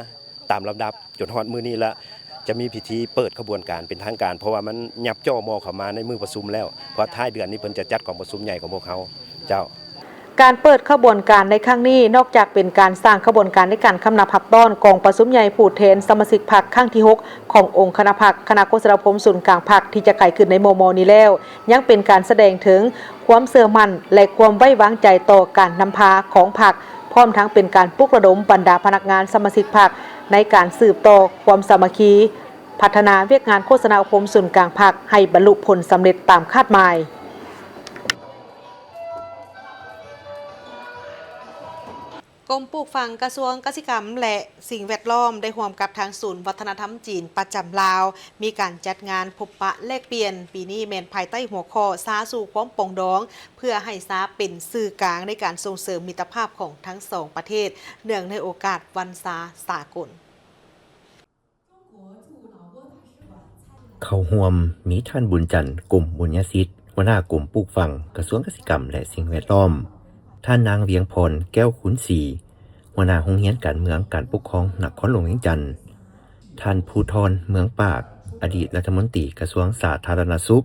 ຕາມລຳດັບຈົນຮອດມື້ນີ້ ແລະ ຈະມີພິທີເປີດຂະບວນການເປັນທາງການ, ເພາະວ່າມັນຫຍັບຈໍ່ມໍ່ເຂົ້າມາໃນມື້ປະຊຸມແລ້ວ, ເພາະທ້າຍເດືອນນີ້ເພິ່ນຈະຈັດກອງປະຊຸມໃຫຍ່ຂອງພວກເຮົາ. ເຈົ້າ. ການເປີດຂະບວນການໃນຄັ້ງນີ້ ນອກຈາກເປັນການສ້າງຂະບວນການໃນການຄຳນັບຮັບຕ້ອນກອງປະຊຸມໃຫຍ່ຜູ້ແທນສະມາຊິກພັກຄັ້ງທີຫົກ ຂອງອົງຄະນະພັກ, ຄະນະໂຄສະນາຄົມສູນກາງພັກທີ່ຈະໄກຂຶ້ນໃນມໍ່ໆນີ້ແລ້ວ, ຍັງເປັນການສະແດງເຖິງຄວາມເຊື່ອໝັ້ນ ແລະ ຄວາມໄວ້ວາງໃຈຕໍ່ການນຳພາຂອງພັກ, ພ້ອມທັງເປັນການປຸກລະດົມບັນດາພະນັກງານສະມາຊິກພັກໃນການສືບຕໍ່ຄວາມສາມັກຄີ, ພັດທະນາວຽກງານໂຄສະນາອົບຮົມສູນກາງພັກໃຫ້ບັນລຸຜົນສຳເລັດຕາມຄາດໝາຍ. ກົມປູກຝັງ ກະຊວງກະສິກຳ ແລະ ສິ່ງແວດລ້ອມ ໄດ້ຮ່ວມກັບທາງສູນວັດທະນະທຳຈີນປະຈຳລາວ ມີການຈັດງານພົບປະແລກປ່ຽນ, ປີນີ້ແມ່ນພາຍໃຕ້ຫົວຂໍ້ ຊາສູ່ຄວາມປອງດອງ ເພື່ອໃຫ້ຊາເປັນສື່ກາງໃນການສົ່ງເສີມມິດຕະພາບຂອງທັງສອງປະເທດ, ເນື່ອງໃນໂອກາດວັນຊາສາກົນ. ເຂົ້າຮ່ວມມີທ່ານ ບຸນຈັນ ກົມບຸນຍະສິດ ຫົວໜ້າກົມປູກຝັງ ກະຊວງກະສິກຳ ແລະ ສິ່ງແວດລ້ອມ, ທ່ານນາງ ວຽງພອນ ແກ້ວຄູນສີ ຫົວໜ້າໂຮງຮຽນການເມືອງການປົກຄອງນະຄອນຫຼວງວຽງຈັນ, ທ່ານ ພູທອນ ເມືອງປາກ ອະດີດລັດຖະມົນຕີກະຊວງສາທາລະນະສຸກ,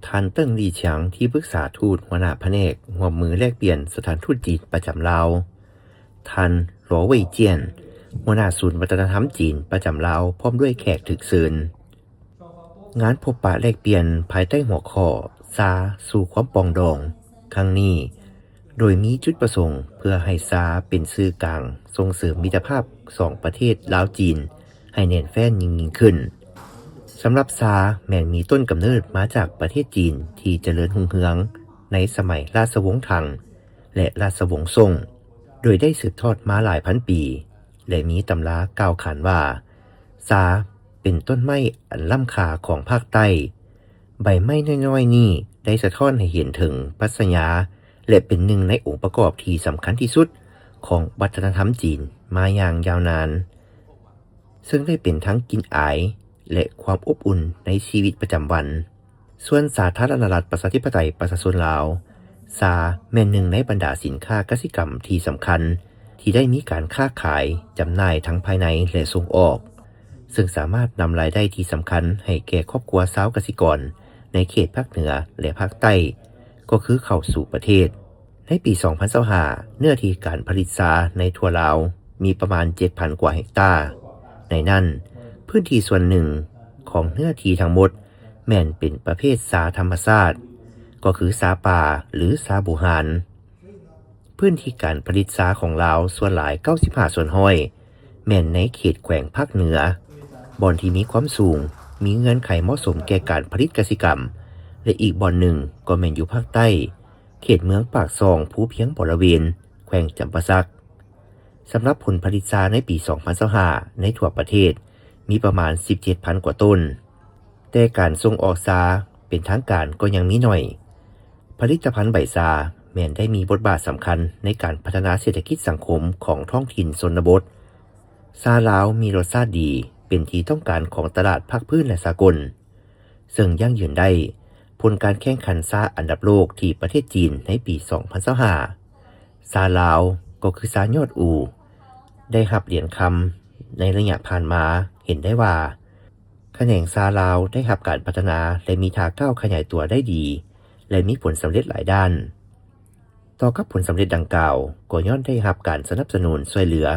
ທ່ານ ເຕີງ ຫຼີຊຽງ ທີ່ປຶກສາທູດ ຫົວໜ້າພະແນກຮ່ວມມືແລກປ່ຽນສະຖານທູດຈີນປະຈຳລາວ, ທ່ານ ຫຼໍ ເຫວີຍຈຽນ ຫົວໜ້າສູນວັດທະນະທຳຈີນປະຈຳລາວ ພ້ອມດ້ວຍແຂກຖືກເຊີນ. ງານພົບປະແລກປ່ຽນພາຍໃຕ້ຫົວຂໍ້ ຊາສູ່ຄວາມປອງດອງ ຄັ້ງນີ້ ໂດຍມີຈຸດປະສົງເພື່ອໃຫ້ຊາເປັນສື່ກາງສົ່ງເສີມມິດຕະພາບສອງປະເທດລາວ-ຈີນ ໃຫ້ແໜ້ນແຟ້ນຍິ່ງໆຂຶ້ນ. ສຳລັບຊາແມ່ນມີຕົ້ນກຳເນີດມາຈາກປະເທດຈີນທີ່ຈະເລີນຮຸ່ງເຮືອງໃນສະໄໝລາຊະວົງທັງ ແລະ ລາຊະວົງສົງ, ໂດຍໄດ້ສືບທອດມາຫຼາຍພັນປີ ແລະ ມີຕຳລາກ່າວຂານວ່າ ຊາເປັນຕົ້ນໄມ້ອັນລ້ຳຄ່າຂອງພາກໃຕ້. ໃບໄມ້ນ້ອຍໆນີ້ໄດ້ສະທ້ອນໃຫ້ເຫັນເຖິງປັດຊະຍາ ແລະ ເປັນໜຶ່ງໃນອົງປະກອບທີ່ສຳຄັນທີ່ສຸດຂອງວັດທະນະທຳຈີນມາຢ່າງຍາວນານ, ເຊິ່ງໄດ້ເປັນທັງກິ່ນອາຍ ແລະ ຄວາມອົບອຸ່ນໃນຊີວິດປະຈຳວັນ. ສ່ວນສາທາລະນະລັດປະຊາທິປະໄຕປະຊາຊົນລາວ, ຊາແມ່ນໜຶ່ງໃນບັນດາສິນຄ້າກະສິກຳທີ່ສຳຄັນ ທີ່ໄດ້ມີການຄ້າຂາຍ, ຈຳໜ່າຍທັງພາຍໃນ ແລະ ສົ່ງອອກ, ເຊິ່ງສາມາດນຳລາຍໄດ້ທີ່ສຳຄັນໃຫ້ແກ່ຄອບຄົວຊາວກະສິກອນໃນເຂດພາກເໜືອ ແລະ ພາກໃຕ້, ກໍຄືເຂົ້າສູ່ປະເທດ. ໃນປີສອງພັນຊາວຫ້າ ເນື້ອທີ່ການຜະລິດຊາໃນທົ່ວລາວມີປະມານເຈັດພັນກວ່າເຮັກຕາ. ໃນນັ້ນ, ພື້ນທີ່ສ່ວນໜຶ່ງຂອງເນື້ອທີ່ທັງໝົດແມ່ນເປັນປະເພດຊາທຳມະຊາດ, ກໍຄືຊາປ່າ ຫຼື ຊາບູຮານ. ພື້ນທີ່ການຜະລິດຊາຂອງລາວສ່ວນຫຼາຍ ເກົ້າສິບຫ້າສ່ວນຮ້ອຍ ແມ່ນໃນເຂດແຂວງພາກເໜືອ, ບ່ອນທີ່ມີຄວາມສູງ, ມີເງື່ອນໄຂເໝາະສົມແກ່ການຜະລິດກະສິກຳ, ແລະ ອີກບ່ອນໜຶ່ງກໍແມ່ນຢູ່ພາກໃຕ້, ເຂດເມືອງປາກຊ່ອງ, ພູພຽງບໍລະເວນ, ແຂວງຈຳປາສັກ. ສຳລັບຜົນຜະລິດຊາໃນປີສອງພັນຊາວຫ້າ ໃນທົ່ວປະເທດມີປະມານສິບເຈັດພັນກວ່າໂຕນ, ແຕ່ການສົ່ງອອກຊາເປັນທາງການກໍຍັງມີໜ້ອຍ. ຜະລິດຕະພັນໃບຊາແມ່ນໄດ້ມີບົດບາດສຳຄັນໃນການພັດທະນາເສດຖະກິດສັງຄົມຂອງທ້ອງຖິ່ນຊົນນະບົດ. ຊາລາວມີລົດຊາດດີ, ເປັນທີ່ຕ້ອງການຂອງຕະຫຼາດພາກພື້ນ ແລະ ສາກົນ. ເຊິ່ງຢັ້ງຢືນໄດ້ຜົນການແຂ່ງຂັນຊາອັນດັບໂລກທີ່ປະເທດຈີນໃນປີສອງພັນຊາວຫ້າ. ຊາລາວ ກໍຄືຊາຍອດອູ ໄດ້ຮັບຫຼຽນຄຳໃນໄລຍະຜ່ານມາ ເຫັນໄດ້ວ່າ ຂະແໜງຊາລາວໄດ້ຮັບການພັດທະນາ ແລະ ມີທ່າກ້າວຂະຫຍາຍຕົວໄດ້ດີ ແລະ ມີຜົນສຳເລັດຫຼາຍດ້ານ. ຕໍ່ກັບຜົນສຳເລັດດັ່ງກ່າວ ກໍຍ້ອນໄດ້ຮັບການສະໜັບສະໜູນຊ່ວຍເຫຼືອ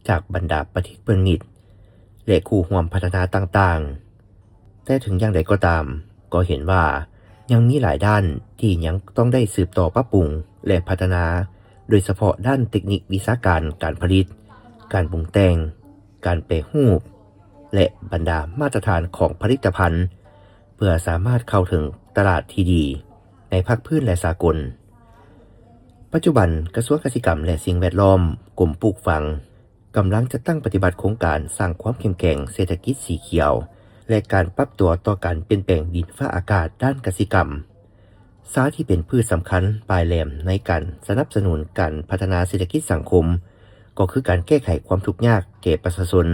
ຈາກບັນດາປະເທດເພື່ອນມິດ ແລະ ຄູ່ຮ່ວມພັດທະນາຕ່າງໆ. ແຕ່ເຖິງຢ່າງໃດກໍຕາມ, ກໍເຫັນວ່າຍັງມີຫຼາຍດ້ານທີ່ຍັງຕ້ອງໄດ້ສືບຕໍ່ປັບປຸງ ແລະ ພັດທະນາ, ໂດຍສະເພາະດ້ານເຕັກນິກວິຊາການການຜະລິດ, ການປຸງແຕ່ງ, ການແປຮູບ ແລະ ບັນດາມາດຕະຖານຂອງຜະລິດຕະພັນ ເພື່ອສາມາດເຂົ້າເຖິງຕະຫຼາດທີ່ດີໃນພາກພື້ນ ແລະ ສາກົນ. ປັດຈຸບັນ, ກະຊວງກະສິກຳ ແລະ ສິ່ງແວດລ້ອມ, ກົມປູກຝັງ ກຳລັງຈັດຕັ້ງປະຕິບັດໂຄງການສ້າງຄວາມເຂັ້ມແຂງເສດຖະກິດສີຂຽວ ແລະ ການປັບຕົວຕໍ່ການປ່ຽນແປງດິນຟ້າອາກາດດ້ານກະສິກຳ. ຊາທີ່ເປັນພືດສຳຄັນປາຍແຫຼມໃນການສະໜັບສະໜູນການພັດທະນາເສດຖະກິດສັງຄົມ ກໍຄືການແກ້ໄຂຄວາມທຸກຍາກແກ່ປະຊາຊົນ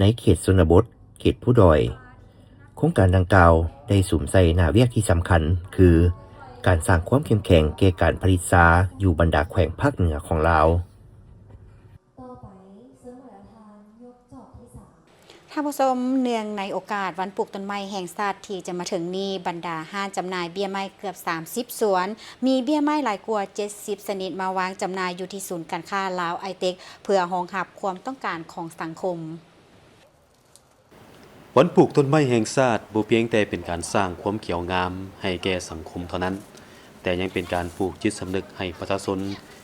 ໃນເຂດຊົນນະບົດ, ເຂດພູດອຍ. ໂຄງການດັ່ງກ່າວໄດ້ສຸມໃສ່ໜ້າວຽກທີ່ສຳຄັນ ຄື ການສ້າງຄວາມເຂັ້ມແຂງແກ່ການຜະລິດຊາຢູ່ບັນດາແຂວງພາກເໜືອຂອງລາວ. ທ່ ທ່ານຜູ້ຊົມ, ເນື່ອງໃນໂອກາດວັນປູກຕົ້ນໄມ້ແຫ່ງຊາດທີ່ຈະມາເຖິງນີ້, ບັນດາຮ້ານຈຳໜ່າຍເບ້ຍໄມ້ເກືອບສາມສິບສວນ ມີເບ້ຍໄມ້ຫຼາຍກວ່າເຈັດສິບຊະນິດມາວາງຈຳໜ່າຍຢູ່ທີ່ສູນການຄ້າລາວໄອເຕັກ ເພື່ອຮອງຮັບຄວາມຕ້ອງການຂອງສັງຄົມ. ວັນປູກຕົ້ນໄມ້ແຫ່ງຊາດບໍ່ພຽງແຕ່ເປັນການສ້າງຄວາມຂຽວງາມໃຫ້ແກ່ສັງຄົມເທົ່ານັ້ນ, ແຕ່ຍັງເປັນການປູກຈິດສຳນຶກໃຫ້ປະຊາຊົນ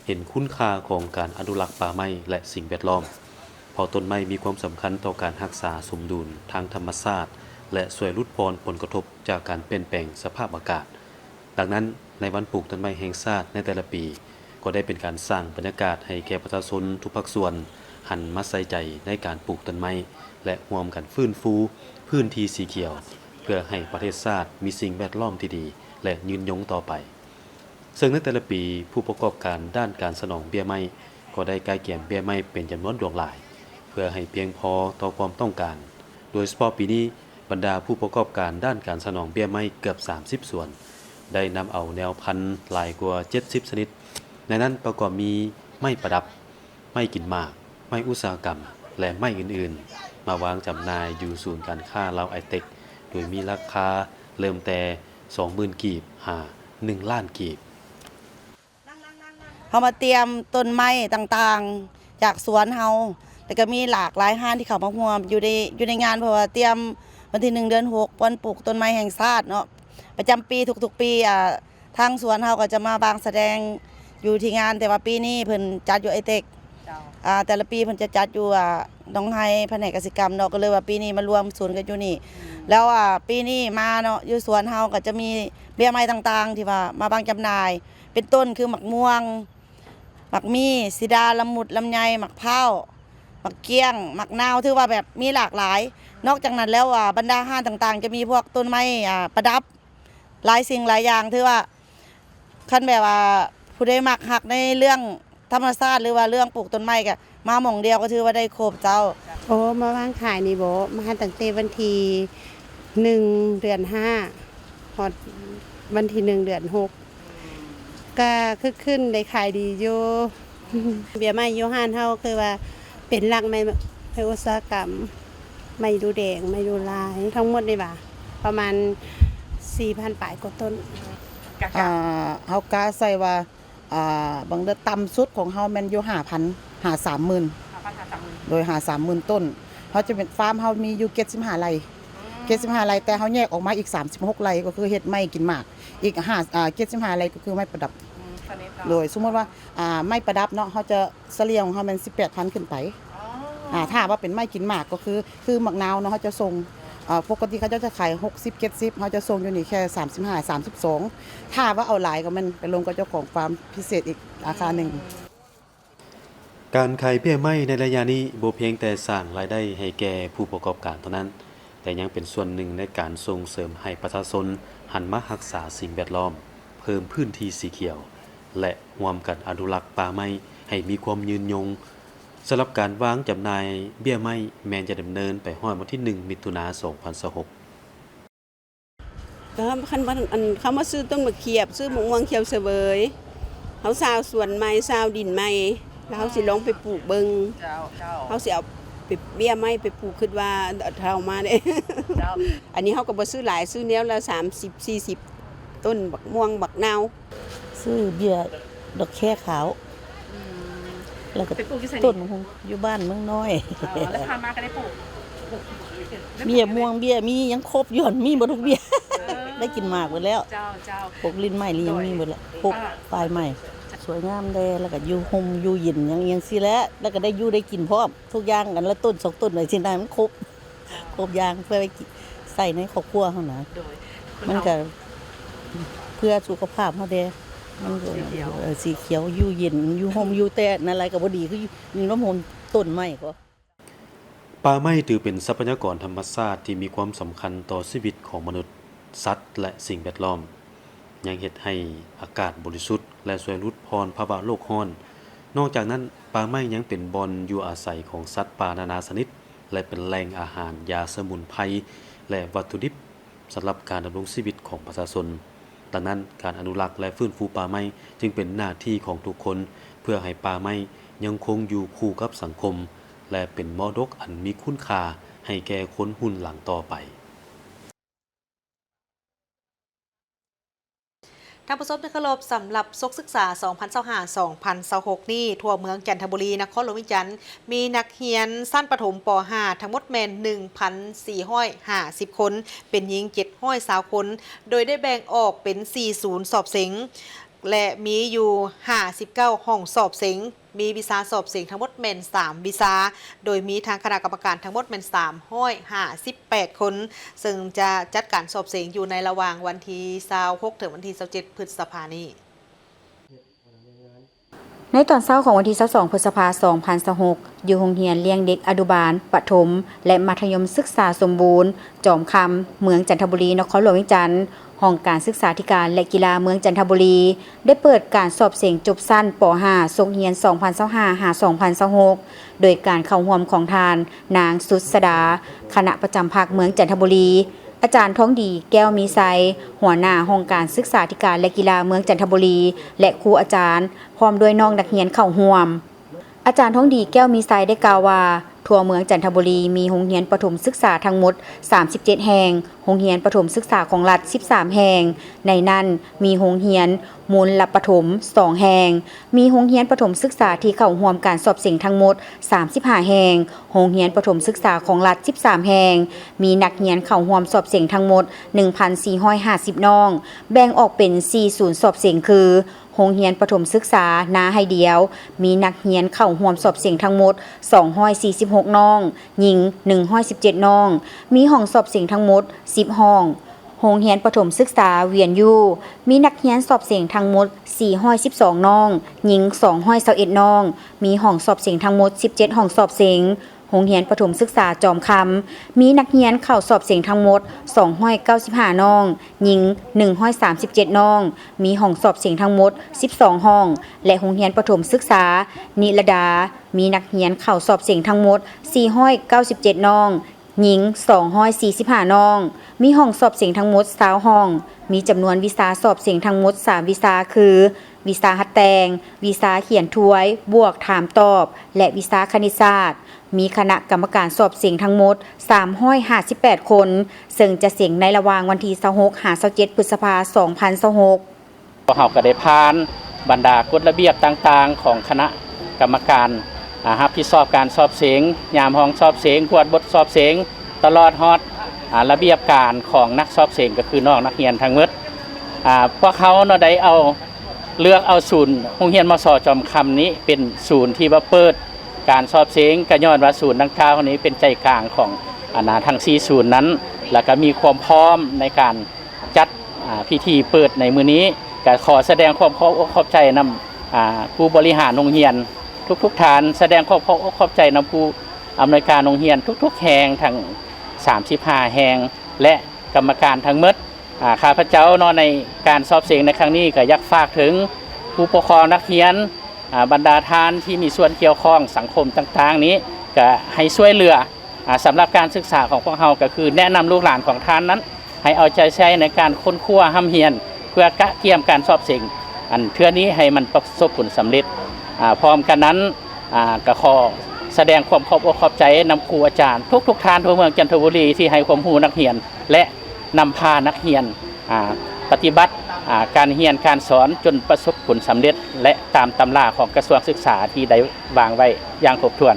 ເຫັນຄຸນຄ່າຂອງການອະນຸລັກປ່າໄມ້ ແລະ ສິ່ງແວດລ້ອມ, ເພາະຕົ້ນໄມ້ມີຄວາມສຳຄັນຕໍ່ການຮັກສາສົມດຸນທາງທຳມະຊາດ ແລະ ຊ່ວຍຫຼຸດຜ່ອນຜົນກະທົບຈາກການປ່ຽນແປງສະພາບອາກາດ. ດັ່ງນັ້ນ, ໃນວັນປູກຕົ້ນໄມ້ແຫ່ງຊາດໃນແຕ່ລະປີ, ກໍໄດ້ເປັນການສ້າງບັນຍາກາດໃຫ້ແກ່ປະຊາຊົນທຸກພາກສ່ວນຫັນມາໃສ່ໃຈໃນການປູກຕົ້ນໄມ້ ແລະ ຮ່ວມກັນຟື້ນຟູພື້ນທີ່ສີຂຽວ ເພື່ອໃຫ້ປະເທດຊາດມີສິ່ງແວດລ້ອມທີ່ດີ ແລະ ຍືນຍົງຕໍ່ໄປ. ເຊິ່ງໃນແຕ່ລະປີ, ຜູ້ປະກອບການດ້ານການສະໜອງເບ້ຍໄມ້ ກໍໄດ້ກະກຽມເບ້ຍໄມ້ເປັນຈຳນວນຫຼວງຫຼາຍ ເພື່ອໃຫ້ພຽງພໍຕໍ່ຄວາມຕ້ອງການ. ໂດຍສະເພາະປີນີ້, ບັນດາຜູ້ປະກອບການດ້ານການສະໜອງເບ້ຍໄມ້ເກືອບສາມສິບສວນ ໄດ້ນຳເອົາແນວພັນຫຼາຍກວ່າເຈັດສິບຊະນິດ, ໃນນັ້ນປະກອບມີໄມ້ປະດັບ, ໄມ້ກິນໝາກ, ໄມ້ອຸດສາຫະກຳ ແລະ ໄມ້ອື່ນໆ ມາວາງຈຳໜ່າຍຢູ່ສູນການຄ້າລາວໄອເຕັກ ໂດຍມີລາຄາເລີ່ມແຕ່ສອງໝື່ນກີບຫາໜຶ່ງລ້ານກີບ. ເຮົາມາຕຽມຕົ້ນໄມ້ຕ່າງໆຈາກສວນເຮົາ ແລ້ວກໍມີຫຼາກຫຼາຍຮ້ານທີ່ເຂົ້າມາຮ່ວມຢູ່ໃນ ຢູ່ໃນງານ, ເພາະວ່າຕຽມວັນທີໜຶ່ງ ເດືອນຫົກ ວັນປູກຕົ້ນໄມ້ແຫ່ງຊາດເນາະ ປະຈຳປີ ທຸກໆປີ. ອ່າ ທາງສວນເຮົາກໍຈະມາວາງສະແດງຢູ່ທີ່ງານ, ແຕ່ວ່າປີນີ້ເພິ່ນຈັດຢູ່ໄອເຕັກ. ເຈົ້າ. ອ່າ ແຕ່ລະປີເພິ່ນຈະຈັດຢູ່ ອ່າ ໜອງໄຮ ພະແນກກະສິກຳເນາະ, ກໍເລີຍວ່າປີນີ້ມາລວມສູນກັນຢູ່ນີ້. ອືມ. ແລ້ວ ອ່າ ປີນີ້ມາເນາະ ຢູ່ສວນເຮົາກໍຈະມີເບ້ຍໄມ້ຕ່າງໆ ທີ່ວ່າມາວາງຈຳໜ່າຍ ເປັນຕົ້ນຄືໝາກມ່ວງ, ໝາກມີ, ສີດາ, ລະມຸດ, ລຳໄຍ, ໝາກພ້າວ, ໝາກກ້ຽງ, ໝາກນາວ, ຖືວ່າແບບມີຫຼາກຫຼາຍ. ນອກຈາກນັ້ນແລ້ວ ອ່າ ບັນດາຮ້ານຕ່າງໆ ຈະມີພວກຕົ້ນໄມ້ ອ່າ ປະດັບ ຫຼາຍສິ່ງຫຼາຍຢ່າງ. ຖືວ່າຄັນແບບວ່າຜູ້ໃດມັກຮັກໃນເລື່ອງທຳມະຊາດ ຫຼືວ່າເລື່ອງປູກຕົ້ນໄມ້ ກໍມາໝ່ອງດຽວກໍຖືວ່າໄດ້ຄົບເຈົ້າ. ໂອ້ ມາວາງຂາຍນີ້ບໍ? ມາຕັ້ງແຕ່ວັນທີໜຶ່ງ ເດືອນຫ້າ ຮອດວັນທີໜຶ່ງ ເດືອນຫົກ ກໍຄຶກຄື້ນ ໄດ້ຂາຍດີຢູ່. ເບ້ຍໄມ້ຢູ່ຮ້ານເຮົາຄືວ່າເປັນຫຼັກໄມ້ ໄມ້ອຸດສາຫະກຳ, ໄມ້ດູແດງ, ໄມ້ດູລາຍ, ທັງໝົດນີ້ຫວາ ປະມານສີ່ພັນປາຍກວ່າຕົ້ນ. ກະ ອ່າ ເຮົາກະໃສ່ວ່າ ອ່າ ບາງເດືອນຕ່ຳສຸດຂອງເຮົາແມ່ນຢູ່ຫ້າພັນຫາສາມໝື່ນ. ຫ້າພັນຫາສາມໝື່ນ. ໂດຍ ຫາສາມໝື່ນຕົ້ນ. ເຮົາຈະເປັນ ຟາມເຮົາມີຢູ່ເຈັດສິບຫ້າໄຮ່. ອືມ. ເຈັດສິບຫ້າໄຮ່ ແຕ່ເຮົາແຍກອອກມາອີກສາມສິບຫົກໄຮ່ ກໍຄືເຮັດໄມ້ກິນໝາກ. ອີກຫ້າ ອ່າ ເຈັດສິບຫ້າໄຮ່ ກໍຄືໄມ້ປະດັບ. ອືມ ໂດຍ ສົມມຸດວ່າ ອ່າ ໄມ້ປະດັບເນາະ ເຮົາຈະສະເລ່ຍຂອງເຮົາແມ່ນສິບແປດພັນຂຶ້ນໄປ. ອໍ. ອ່າ ຖ້າວ່າເປັນໄມ້ກິນໝາກ ກໍຄື ຄືໝາກນາວເນາະ ເຮົາຈະສົ່ງ ເອີ ປົກກະຕິເຂົາເຈົ້າຈະຂາຍຫົກສິບ ເຈັດສິບ ເຮົາຈະສົ່ງຢູ່ນີ້ແຄ່ສາມສິບຫ້າ ສາມສິບສອງ. ຖ້າວ່າເອົາຫຼາຍກວ່າແມ່ນໄປລົມກັບເຈົ້າຂອງຟາມພິເສດອີກລາຄາໜຶ່ງ. ອືມ. ການຂາຍເບ້ຍໄມ້ໃນໄລຍະນີ້ ບໍ່ພຽງແຕ່ສ້າງລາຍໄດ້ໃຫ້ແກ່ຜູ້ປະກອບການເທົ່ານັ້ນ, ແຕ່ຍັງເປັນສ່ວນໜຶ່ງໃນການສົ່ງເສີມໃຫ້ປະຊາຊົນຫັນມາຮັກສາສິ່ງແວດລ້ອມ, ເພີ່ມພື້ນທີ່ສີຂຽວ ແລະ ຮ່ວມກັນອະນຸລັກປ່າໄມ້ໃຫ້ມີຄວາມຍືນຍົງ. ສຳລັບການວາງຈຳໜ່າຍເບ້ຍໄມ້ ແມ່ນຈະດຳເນີນໄປຮອດວັນທີໜຶ່ງ ມິຖຸນາ ສອງພັນຊາວຫົກ. ກໍຄັນວ່າ ອັນ ເຂົາມາຊື້ຕົ້ນໝາກຂຽບ ຊື້ໝາກມ່ວງຂຽວສະເຫວີຍ ເຮົາຊາວສວນໃໝ່ ຊາວດິນໃໝ່ ແລ້ວເຮົາຊິລອງໄປປູກເບິ່ງ. ເຈົ້າ ເຈົ້າ. ເຮົາຊິເອົາໄປເບ້ຍໄມ້ໄປປູກ ຄິດວ່າເອົາເທົ່າມາເດ້. ເຈົ້າ. ອັນນີ້ເຮົາກໍບໍ່ຊື້ຫຼາຍ ຊື້ແນວລະສາມສິບ ສີ່ສິບຕົ້ນ ໝາກມ່ວງ ໝາກນາວ. ຊື້ເບ້ຍດອກແຄຂາວ. ອືມ. ແລ້ວກໍ ໄປປູກຢູ່ໃສນີ້? ຕົ້ນໝາກຫຸ່ງ ຢູ່ບ້ານເມືອງນ້ອຍ. ອໍ ແລ້ວຜ່ານມາກໍໄດ້ປູກ ເບ້ຍມ່ວງ ເບ້ຍມີ ຍັງຄົບຢູ່ຫັ້ນ ມີເບິດທຸກເບ້ຍ. ເອີ ໄດ້ກິນໝາກເບິດແລ້ວ. ເຈົ້າ ເຈົ້າ. ພວກລິ້ນໄມ້ ລິ້ນຫຍັງມີເບິດແລ້ວ. ເອີ ພວກປາຍໄມ້ ສວຍງາມແດ່ ແລ້ວກໍຢູ່ຮົ່ມຢູ່ເຢັນຫຍັງ ຫຍັງຊີ້ແຫຼະ ແລ້ວກໍໄດ້ຢູ່ໄດ້ກິນພ້ອມ ທຸກຢ່າງ ອັນລະຕົ້ນສອງຕົ້ນໄວ້ຊີ້ນະ ມັນຄົບ. ຄົບຢ່າງເພື່ອໄວ້ໃຊ້ໃນຄອບຄົວເຮົານະ. ໂດຍ. ມັນກະເພື່ອສຸຂະພາບເຮົາແດ່ ມັນກໍ ເອີ ສີຂຽວ ຢູ່ເຢັນ ຢູ່ຮົ່ມ ຢູ່ແຕ່ນັ້ນຫຼາຍກໍບໍ່ດີ ຄືຢູ່ໃນຮົ່ມຮົ່ມຕົ້ນໄມ້ກໍ. ປ່າໄມ້ຖືເປັນຊັບພະຍາກອນທຳມະຊາດທີ່ມີຄວາມສຳຄັນຕໍ່ຊີວິດຂອງມະນຸດ, ສັດ ແລະ ສິ່ງແວດລ້ອມ, ຍັງເຮັດໃຫ້ອາກາດບໍລິສຸດ ແລະ ຊ່ວຍຫຼຸດຜ່ອນພາວະໂລກຮ້ອນ. ນອກຈາກນັ້ນ, ປ່າໄມ້ຍັງເປັນບ່ອນຢູ່ອາໄສຂອງສັດປ່ານານາຊະນິດ ແລະ ເປັນແຫຼ່ງອາຫານ, ຢາສະໝຸນໄພ ແລະ ວັດຖຸດິບສຳລັບການດຳລົງຊີວິດຂອງປະຊາຊົນ. ດັ່ງນັ້ນ, ການອະນຸລັກ ແລະ ຟື້ນຟູປ່າໄມ້ຈຶ່ງເປັນໜ້າທີ່ຂອງທຸກຄົນ ເພື່ອໃຫ້ປ່າໄມ້ຍັງຄົງຢູ່ຄູ່ກັບສັງຄົມ ແລະ ເປັນມໍດົກອັນມີຄຸນຄ່າ ໃຫ້ແກ່ຄົນຮຸ່ນຫຼັງຕໍ່ໄປ. ທ່ານຜູ້ຊົມທີ່ເຄົາລົບ, ສຳລັບສົກສຶກສາສອງພັນຊາວຫ້າ ສອງພັນຊາວຫົກນີ້ ທົ່ວເມືອງຈັນທະບູລີ ນະຄອນຫຼວງວຽງຈັນ ມີນັກຮຽນຊັ້ນປະຖົມ ປໍຫ້າ ທັງໝົດແມ່ນ ໜຶ່ງພັນສີ່ຮ້ອຍຫ້າສິບຄົນ, ເປັນຍິງ ເຈັດຮ້ອຍຊາວຄົນ, ໂດຍໄດ້ແບ່ງອອກເປັນ ສີ່ ສູນສອບເສັງ ແລະ ມີຢູ່ ຫ້າສິບເກົ້າ ຫ້ອງສອບເສັງ, ມີວິຊາສອບເສັງທັງໝົດແມ່ນ ສາມ ວິຊາ, ໂດຍມີທາງຄະນະກຳມະການທັງໝົດແມ່ນ ສາມຮ້ອຍຫ້າສິບແປດຄົນ, ເຊິ່ງຈະຈັດການສອບເສັງຢູ່ໃນລະຫວ່າງວັນທີ ຊາວຫົກ ເຖິງວັນທີ ຊາວເຈັດ ພຶດສະພານີ້. ໃນຕອນເຊົ້າຂອງວັນທີ ຊາວສອງ ພຶດສະພາ ສອງພັນຊາວຫົກ ຢູ່ໂຮງຮຽນລ້ຽງເດັກອະນຸບານ, ປະຖົມ ແລະ ມັດທະຍົມສຶກສາສົມບູນ ຈອມຄຳ ເມືອງຈັນທະບູລີ ນະຄອນຫຼວງວຽງຈັນ, ຫ້ອງການສຶກສາທິການ ແລະ ກິລາເມືອງຈັນທະບູລີ ໄດ້ເປີດການສອບເສັງຈົບຊັ້ນ ປໍຫ້າ ສົກຮຽນ ສອງພັນຊາວຫ້າ ຫາ ສອງພັນຊາວຫົກ ໂດຍການເຂົ້າຮ່ວມຂອງທ່ານ ນາງ ສຸດສະດາ ຄະນະປະຈຳພັກເມືອງຈັນທະບູລີ, ອາຈານ ທອງດີ ແກ້ວມີໄຊ ຫົວໜ້າຫ້ອງການສຶກສາທິການ ແລະ ກິລາເມືອງຈັນທະບູລີ ແລະ ຄູອາຈານ ພ້ອມດ້ວຍນ້ອງນັກຮຽນເຂົ້າຮ່ວມ. ອາຈານ ທອງດີ ແກ້ວມີໄຊ ໄດ້ກ່າວວ່າ ທົ່ວເມືອງຈັນທະບູລີ ມີໂຮງຮຽນປະຖົມສຶກສາທັງໝົດ ສາມສິບເຈັດແຫ່ງ, ໂຮງຮຽນປະຖົມສຶກສາຂອງລັດ ສິບສາມແຫ່ງ, ໃນນັ້ນມີໂຮງຮຽນມູນລະປະຖົມ ສອງແຫ່ງ, ມີໂຮງຮຽນປະຖົມສຶກສາທີ່ເຂົ້າຮ່ວມການສອບເສັງທັງໝົດ ສາມສິບຫ້າແຫ່ງ, ໂຮງຮຽນປະຖົມສຶກສາຂອງລັດ ສິບສາມແຫ່ງ, ມີນັກຮຽນເຂົ້າຮ່ວມສອບເສັງທັງໝົດ ໜຶ່ງພັນສີ່ຮ້ອຍຫ້າສິບນ້ອງ, ແບ່ງອອກເປັນ ສີ່ ສູນສອບເສັງ ຄື ໂຮງຮຽນປະຖົມສຶກສານາໄຮດຽວ ມີນັກຮຽນເຂົ້າຮ່ວມສອບເສັງທັງໝົດ ສອງຮ້ອຍສີ່ສິບຫົກນ້ອງ, ຍິງ ໜຶ່ງຮ້ອຍສິບເຈັດນ້ອງ, ມີຫ້ອງສອບເສັງທັງໝົດ ສິບຫ້ອງ. ໂຮງຮຽນປະຖົມສຶກສາວຽນຢູ່ ມີນັກຮຽນສອບເສັງທັງໝົດ ສີ່ຮ້ອຍສິບສອງນ້ອງ, ຍິງ ສອງຮ້ອຍຊາວເອັດນ້ອງ, ມີຫ້ອງສອບເສັງທັງໝົດ ສິບເຈັດຫ້ອງສອບເສັງ. ໂຮງຮຽນປະຖົມສຶກສາຈອມຄຳ ມີນັກຮຽນເຂົ້າສອບເສັງທັງໝົດ ສອງຮ້ອຍເກົ້າສິບຫ້ານ້ອງ, ຍິງ ໜຶ່ງຮ້ອຍສາມສິບເຈັດນ້ອງ, ມີຫ້ອງສອບເສັງທັງໝົດ ສິບສອງຫ້ອງ ແລະ ໂຮງຮຽນປະຖົມສຶກສານິລະດາ ມີນັກຮຽນເຂົ້າສອບເສັງທັງໝົດ ສີ່ຮ້ອຍເກົ້າສິບເຈັດນ້ອງ, ຍິງ ສອງຮ້ອຍສີ່ສິບຫ້ານ້ອງ, ມີຫ້ອງສອບເສັງທັງໝົດ ຊາວຫ້ອງ, ມີຈຳນວນວິຊາສອບເສັງທັງໝົດ ສາມວິຊາ ຄື ວິຊາຮັດແຕ່ງ, ວິຊາຂຽນທວຍ, ບວກ, ຖາມ, ຕອບ ແລະ ວິຊາຄະນິດສາດ, ມີຄະນະກຳມະການສອບເສັງທັງໝົດ ສາມຮ້ອຍຫ້າສິບແປດຄົນ, ເຊິ່ງຈະເສັງໃນລະຫວ່າງວັນທີ ຊາວຫົກ ຫາ ຊາວເຈັດ ພຶດສະພາ ສອງພັນຊາວຫົກ. ພວກເຮົາກໍໄດ້ຜ່ານບັນດາກົດລະບຽບຕ່າງໆຂອງຄະນະກຳມະການ ອາ ຮັບຜິດຊອບການສອບເສັງ, ຍາມຫ້ອງສອບເສັງ, ກວດບົດສອບເສັງ, ຕະຫຼອດຮອດ ອາ ລະບຽບການຂອງນັກສອບເສັງ ກໍຄືນ້ອງນັກຮຽນທັງໝົດ. ອາ ພວກເຮົາເນາະ ໄດ້ເອົາ ເລືອກເອົາສູນໂຮງຮຽນ ມສ ຈອມຄຳນີ້ ເປັນສູນທີ່ວ່າເປີດການສອບເສັງ, ກໍຍ້ອນວ່າສູນດັ່ງກ່າວນີ້ເປັນໃຈກາງຂອງ ອັນນາ ທັງສີ່ສູນນັ້ນ, ແລ້ວກໍມີຄວາມພ້ອມໃນການ ຈັດ ອາ ພິທີເປີດໃນມື້ນີ້. ກໍຂໍສະແດງຄວາມຂອບອົກຂອບໃຈນຳ ອາ ຜູ້ບໍລິຫານໂຮງຮຽນທຸກໆທ່ານ, ສະແດງຄວາມຂອບອົກຂອບໃຈນຳຜູ້ອຳນວຍການໂຮງຮຽນທຸກໆແຫ່ງ ທັງສາມສິບຫ້າແຫ່ງ ແລະ ກຳມະການທັງໝົດ. ອາ ຂ້າພະເຈົ້າເນາະ ໃນການສອບເສັງໃນຄັ້ງນີ້ ກໍຢາກຝາກເຖິງຜູ້ປົກຄອງນັກຮຽນ, ອາ ບັນດາທ່ານທີ່ມີສ່ວນກ່ຽວຂ້ອງສັງຄົມຕ່າງໆນີ້ ກໍໃຫ້ຊ່ວຍເຫຼືອ ອາ ສຳລັບການສຶກສາຂອງພວກເຮົາ ກໍຄືແນະນຳລູກຫຼານຂອງທ່ານນັ້ນ ໃຫ້ເອົາໃຈໃສ່ໃນການຄົ້ນຄວ້າຮ່ຳຮຽນ ເພື່ອກະກຽມການສອບເສັງ ອັນເທື່ອນີ້ໃຫ້ມັນປະສົບຜົນສຳເລັດ. ອາ ພ້ອມກັນນັ້ນ ອາ ກໍຂໍສະແດງຄວາມຂອບອົກຂອບໃຈນຳຄູອາຈານທຸກໆທ່ານທົ່ວເມືອງຈັນທະບູລີ ທີ່ໃຫ້ຄວາມຮູ້ນັກຮຽນ ແລະ ນຳພານັກຮຽນ ອາ ປະຕິບັດ ອາ ການຮຽນການສອນຈົນປະສົບຜົນສຳເລັດ ແລະ ຕາມຕຳລາຂອງກະຊວງສຶກສາທີ່ໄດ້ວາງໄວ້ຢ່າງຄົບຖ້ວນ.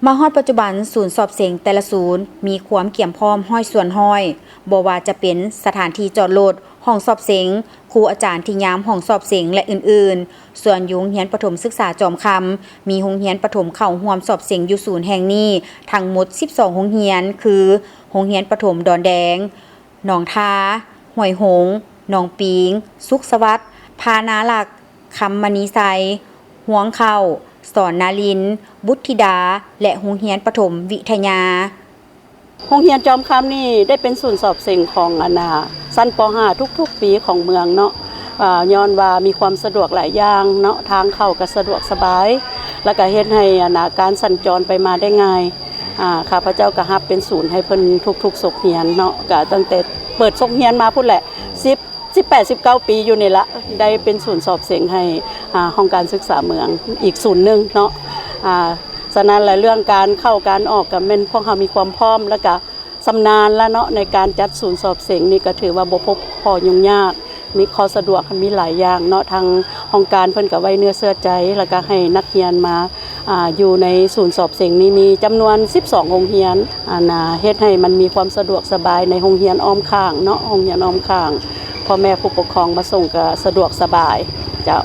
ມາຮອດປັດຈຸບັນ, ສູນສອບເສັງແຕ່ລະສູນມີຄວາມກຽມພ້ອມຮ້ອຍສ່ວນຮ້ອຍ, ບໍ່ວ່າຈະເປັນສະຖານທີ່ຈອດລົດ, ຫ້ອງສອບເສັງ, ຄູອາຈານທີ່ຍາມຫ້ອງສອບເສັງ ແລະ ອື່ນໆ. ສ່ວນຢູ່ໂຮງຮຽນປະຖົມສຶກສາຈອມຄຳ, ມີໂຮງຮຽນປະຖົມເຂົ້າຮ່ວມສອບເສັງຢູ່ສູນແຫ່ງນີ້ທັງໝົດສິບສອງໂຮງຮຽນ ຄື ໂຮງຮຽນປະຖົມດອນແດງ, ໜອງທາ, ຫ້ວຍຫົງ, ໜອງປີງ, ສຸກສະຫວັດ, ພານາລັກ, ຄຳມະນີໄຊ, ຮວງເຂົ້າ, ສອນນາລິນ, ບຸດທິດາ ແລະ ໂຮງຮຽນປະຖົມວິທະຍາ. ໂຮງຮຽນຈອມຄຳນີ້ໄດ້ເປັນສູນສອບເສັງຂອງ ອັນນາ ຊັ້ນ ປໍຫ້າ ທຸກໆປີຂອງເມືອງເນາະ. ອາ ຍ້ອນວ່າມີຄວາມສະດວກຫຼາຍຢ່າງເນາະ, ທາງເຂົ້າກໍສະດວກສະບາຍ ແລ້ວກໍເຮັດໃຫ້ ອັນນາ ການສັນຈອນໄປມາໄດ້ງ່າຍ. ອາ ຂ້າພະເຈົ້າກໍຮັບເປັນສູນໃຫ້ເພິ່ນທຸກໆສົກຮຽນເນາະ, ກໍຕັ້ງແຕ່ເປີດສົກຮຽນມາພຸ້ນແຫຼະ ສິບ ສິບແປດ ສິບເກົ້າປີຢູ່ນີ້ລະ ໄດ້ເປັນສູນສອບເສັງໃຫ້ ອາ ຫ້ອງການສຶກສາເມືອງອີກສູນໜຶ່ງເນາະ. ອາ ສະນັ້ນລະ ເລື່ອງການເຂົ້າການອອກກະແມ່ນພວກເຮົາມີຄວາມພ້ອມ ແລ້ວກະຊຳນານລະເນາະ ໃນການຈັດສູນສອບເສັງນີ້ກະຖືວ່າບໍ່ພົບຂໍ້ຫຍຸ້ງຍາກ ມີຂໍ້ສະດວກ ມີຫຼາຍຢ່າງເນາະ ທາງຫ້ອງການເພິ່ນກະໄວ້ເນື້ອເຊື່ອໃຈ ແລ້ວກະໃຫ້ນັກຮຽນມາ ອາ ຢູ່ໃນສູນສອບເສັງນີ້ມີຈຳນວນສິບສອງໂຮງຮຽນ ອັນນາ ເຮັດໃຫ້ມັນມີຄວາມສະດວກສະບາຍໃນໂຮງຮຽນອ້ອມຂ້າງເນາະ ໂຮງຮຽນອ້ອມຂ້າງ ພໍ່ແມ່ຜູ້ປົກຄອງມາສົ່ງກະສະດວກສະບາຍເຈົ້າ.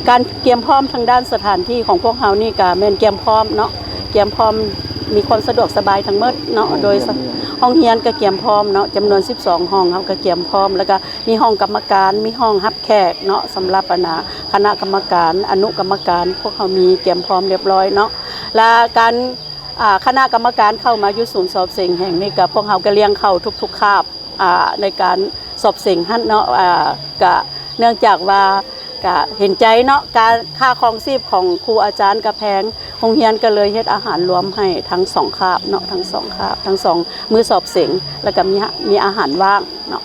ການກຽມພ້ອມທາງດ້ານສະຖານທີ່ຂອງພວກເຮົານີ້ກະແມ່ນກຽມພ້ອມເນາະ ກຽມພ້ອມ ມີຄວາມສະດວກສະບາຍທັງໝົດເນາະ ໂດຍ ຫ້ອງຮຽນກະກຽມພ້ອມເນາະ ຈຳນວນສິບສອງຫ້ອງ ເຮົາກະກຽມພ້ອມ ແລ້ວກະມີຫ້ອງກຳມະການ ມີຫ້ອງຮັບແຂກເນາະ ສຳລັບ ອັນນາ ຄະນະກຳມະການ ອະນຸກຳມະການ ພວກເຮົາມີກຽມພ້ອມຮຽບຮ້ອຍເນາະ ແລະ ການ ອາ ຄະນະກຳມະການເຂົ້າມາຢູ່ສູນສອບເສັງແຫ່ງນີ້ກະ ພວກເຮົາກະລ້ຽງເຂົ້າທຸກໆຄາບ ອາ ໃນການສອບເສັງຫັ້ນເນາະ ອາ ກະເນື່ອງຈາກວ່າ ກະເຫັນໃຈເນາະ ການ ຄ່າຄອງຊີບຂອງຄູອາຈານກະແພງ ໂຮງຮຽນກະເລີຍເຮັດອາຫານລວມໃຫ້ທັງສອງຄາບເນາະ ທັງສອງຄາບ ທັງສອງມື້ສອບເສັງ ແລ້ວກະມີ ມີອາຫານວ່າງເນາະ.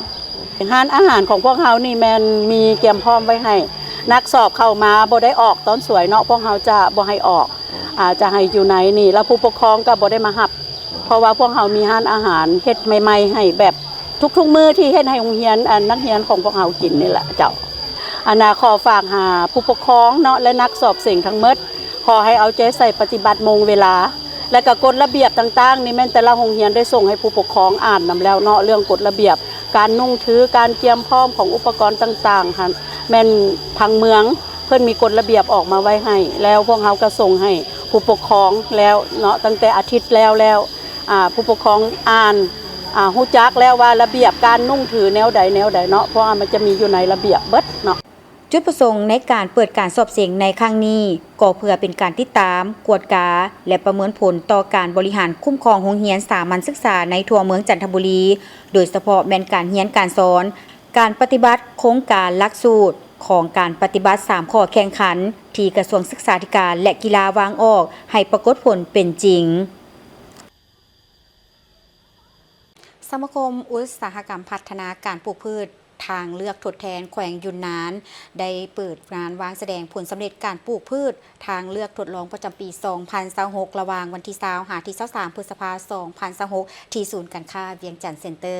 ຮ້ານອາຫານຂອງພວກເຮົານີ້ແມ່ນມີກຽມພ້ອມໄວ້ໃຫ້ ນັກສອບເຂົ້າມາບໍ່ໄດ້ອອກຕອນສວຍເນາະ ພວກເຮົາຈະບໍ່ໃຫ້ອອກ ອາ ຈະໃຫ້ຢູ່ໃນນີ້ ແລ້ວຜູ້ປົກຄອງກະບໍ່ໄດ້ມາຮັບ ເພາະວ່າພວກເຮົາມີຮ້ານອາຫານເຮັດໃໝ່ໆໃຫ້ແບບທຸກໆມື້ ທີ່ເຮັດໃຫ້ໂຮງຮຽນ ອັນ ນັກຮຽນຂອງພວກເຮົາກິນນີ້ແຫຼະເຈົ້າ. ອັນນາ ຂໍຝາກຫາຜູ້ປົກຄອງເນາະ ແລະ ນັກສອບເສັງທັງໝົດ ຂໍໃຫ້ເອົາໃຈໃສ່ປະຕິບັດໂມງເວລາ ແລະກະກົດລະບຽບຕ່າງໆນີ້ແມ່ນແຕ່ລະໂຮງຮຽນໄດ້ສົ່ງໃຫ້ຜູ້ປົກຄອງອ່ານນຳແລ້ວເນາະ ເລື່ອງກົດລະບຽບ ການນຸ່ງຖື ການກຽມພ້ອມຂອງອຸປະກອນຕ່າງໆຫັ້ນ ແມ່ນທາງເມືອງເພິ່ນມີກົດລະບຽບອອກມາໄວ້ໃຫ້ ແລ້ວພວກເຮົາກະສົ່ງໃຫ້ຜູ້ປົກຄອງແລ້ວເນາະ ຕັ້ງແຕ່ອາທິດແລ້ວແລ້ວ ອາ ຜູ້ປົກຄອງອ່ານ ອາ ຮູ້ຈັກແລ້ວວ່າລະບຽບການນຸ່ງຖືແນວໃດແນວໃດເນາະ ເພາະວ່າມັນຈະມີຢູ່ໃນລະບຽບເບິດເນາະ. ຈຸດປະສົງໃນການເປີດການສອບເສັງໃນຄັ້ງນີ້ ກໍເພື່ອເປັນການຕິດຕາມ, ກວດກາ ແລະ ປະເມີນຜົນຕໍ່ການບໍລິຫານຄຸ້ມຄອງໂຮງຮຽນສາມັນສຶກສາໃນທົ່ວເມືອງຈັນທະບູລີ, ໂດຍສະເພາະແມ່ນການຮຽນການສອນ, ການປະຕິບັດໂຄງການຫຼັກສູດຂອງການປະຕິບັດສາມຂໍ້ແຂ່ງຂັນ ທີ່ກະຊວງສຶກສາທິການ ແລະ ກິລາວາງອອກໃຫ້ປາກົດຜົນເປັນຈິງ. ສະມາຄົມອຸດສາຫະກຳພັດທະນາການປູກພືດທາງເລືອກທົດແທນແຂວງຢຸນນານ ໄດ້ເປີດງານວາງສະແດງຜົນສຳເລັດການປູກພືດທາງເລືອກທົດລອງປະຈຳປີສອງພັນຊາວຫົກ ລະຫວ່າງວັນທີຊາວຫາທີຊາວສາມ ພຶດສະພາ ສອງພັນຊາວຫົກ ທີ່ສູນການຄ້າວຽງຈັນເຊັນເຕີ.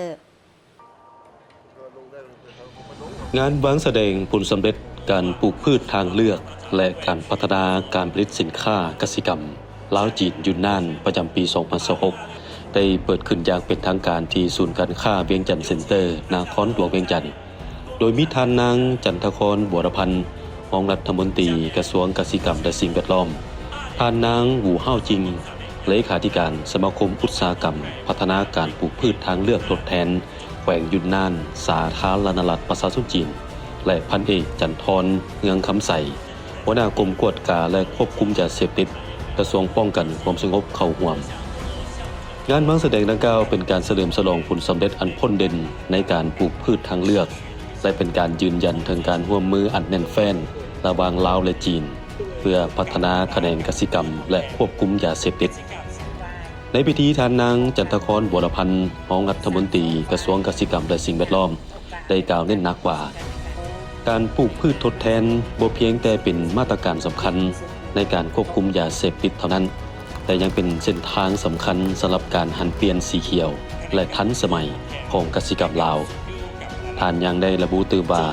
ງານວາງສະແດງຜົນສຳເລັດການປູກພືດທາງເລືອກ ແລະ ການພັດທະນາການຜະລິດສິນຄ້າກະສິກຳລາວ-ຈີນ-ຢຸນນານ ປະຈຳປີສອງພັນຊາວຫົກ ໄດ້ເປີດຂຶ້ນຢ່າງເປັນທາງການທີ່ສູນການຄ້າວຽງຈັນເຊັນເຕີ ນະຄອນຫຼວງວຽງຈັນ ໂດຍມີທ່ານນາງ ຈັນທະຄອນ ບົວລະພັນ ຮອງລັດຖະມົນຕີກະຊວງກະສິກຳ ແລະ ສິ່ງແວດລ້ອມ, ທ່ານນາງ ຫູເຮົາຈິງ ເລຂາທິການສະມາຄົມອຸດສາຫະກຳພັດທະນາການປູກພືດທາງເລືອກທົດແທນ ແຂວງຢຸນນານ ສາທາລະນະລັດປະຊາຊົນຈີນ ແລະ ພັນເອກ ຈັນທອນ ເຮືອງຄຳໃສ ຫົວໜ້າກົມກວດກາ ແລະ ຄວບຄຸມຢາເສບຕິດ ກະຊວງປ້ອງກັນຄວາມສະຫງົບ ເຂົ້າຮ່ວມ. ງານວາງສະແດງດັ່ງກ່າວເປັນການສະເຫຼີມສະຫຼອງຜົນສຳເລັດອັນພົ້ນເດັ່ນໃນການປູກພືດທາງເລືອກ ແລະ ເປັນການຢືນຢັນເຖິງການຮ່ວມມືອັນແໜ້ນແຟ້ນລະຫວ່າງລາວ ແລະ ຈີນ ເພື່ອພັດທະນາຂະແໜງກະສິກຳ ແລະ ຄວບຄຸມຢາເສບຕິດ. ໃນພິທີ ທ່ານນາງ ຈັນທະຄອນ ບົວລະພັນ ຮອງລັດຖະມົນຕີກະຊວງກະສິກຳ ແລະ ສິ່ງແວດລ້ອມ ໄດ້ກ່າວເນັ້ນໜັກວ່າ ການປູກພືດທົດແທນບໍ່ພຽງແຕ່ເປັນມາດຕະການສຳຄັນໃນການຄວບຄຸມຢາເສບຕິດເທົ່ານັ້ນ, ແຕ່ຍັງເປັນເສັ້ນທາງສຳຄັນສຳລັບການຫັນປ່ຽນສີຂຽວ ແລະ ທັນສະໄໝຂອງກະສິກຳລາວ. ທ່ານຍັງໄດ້ລະບຸຕື່ມວ່າ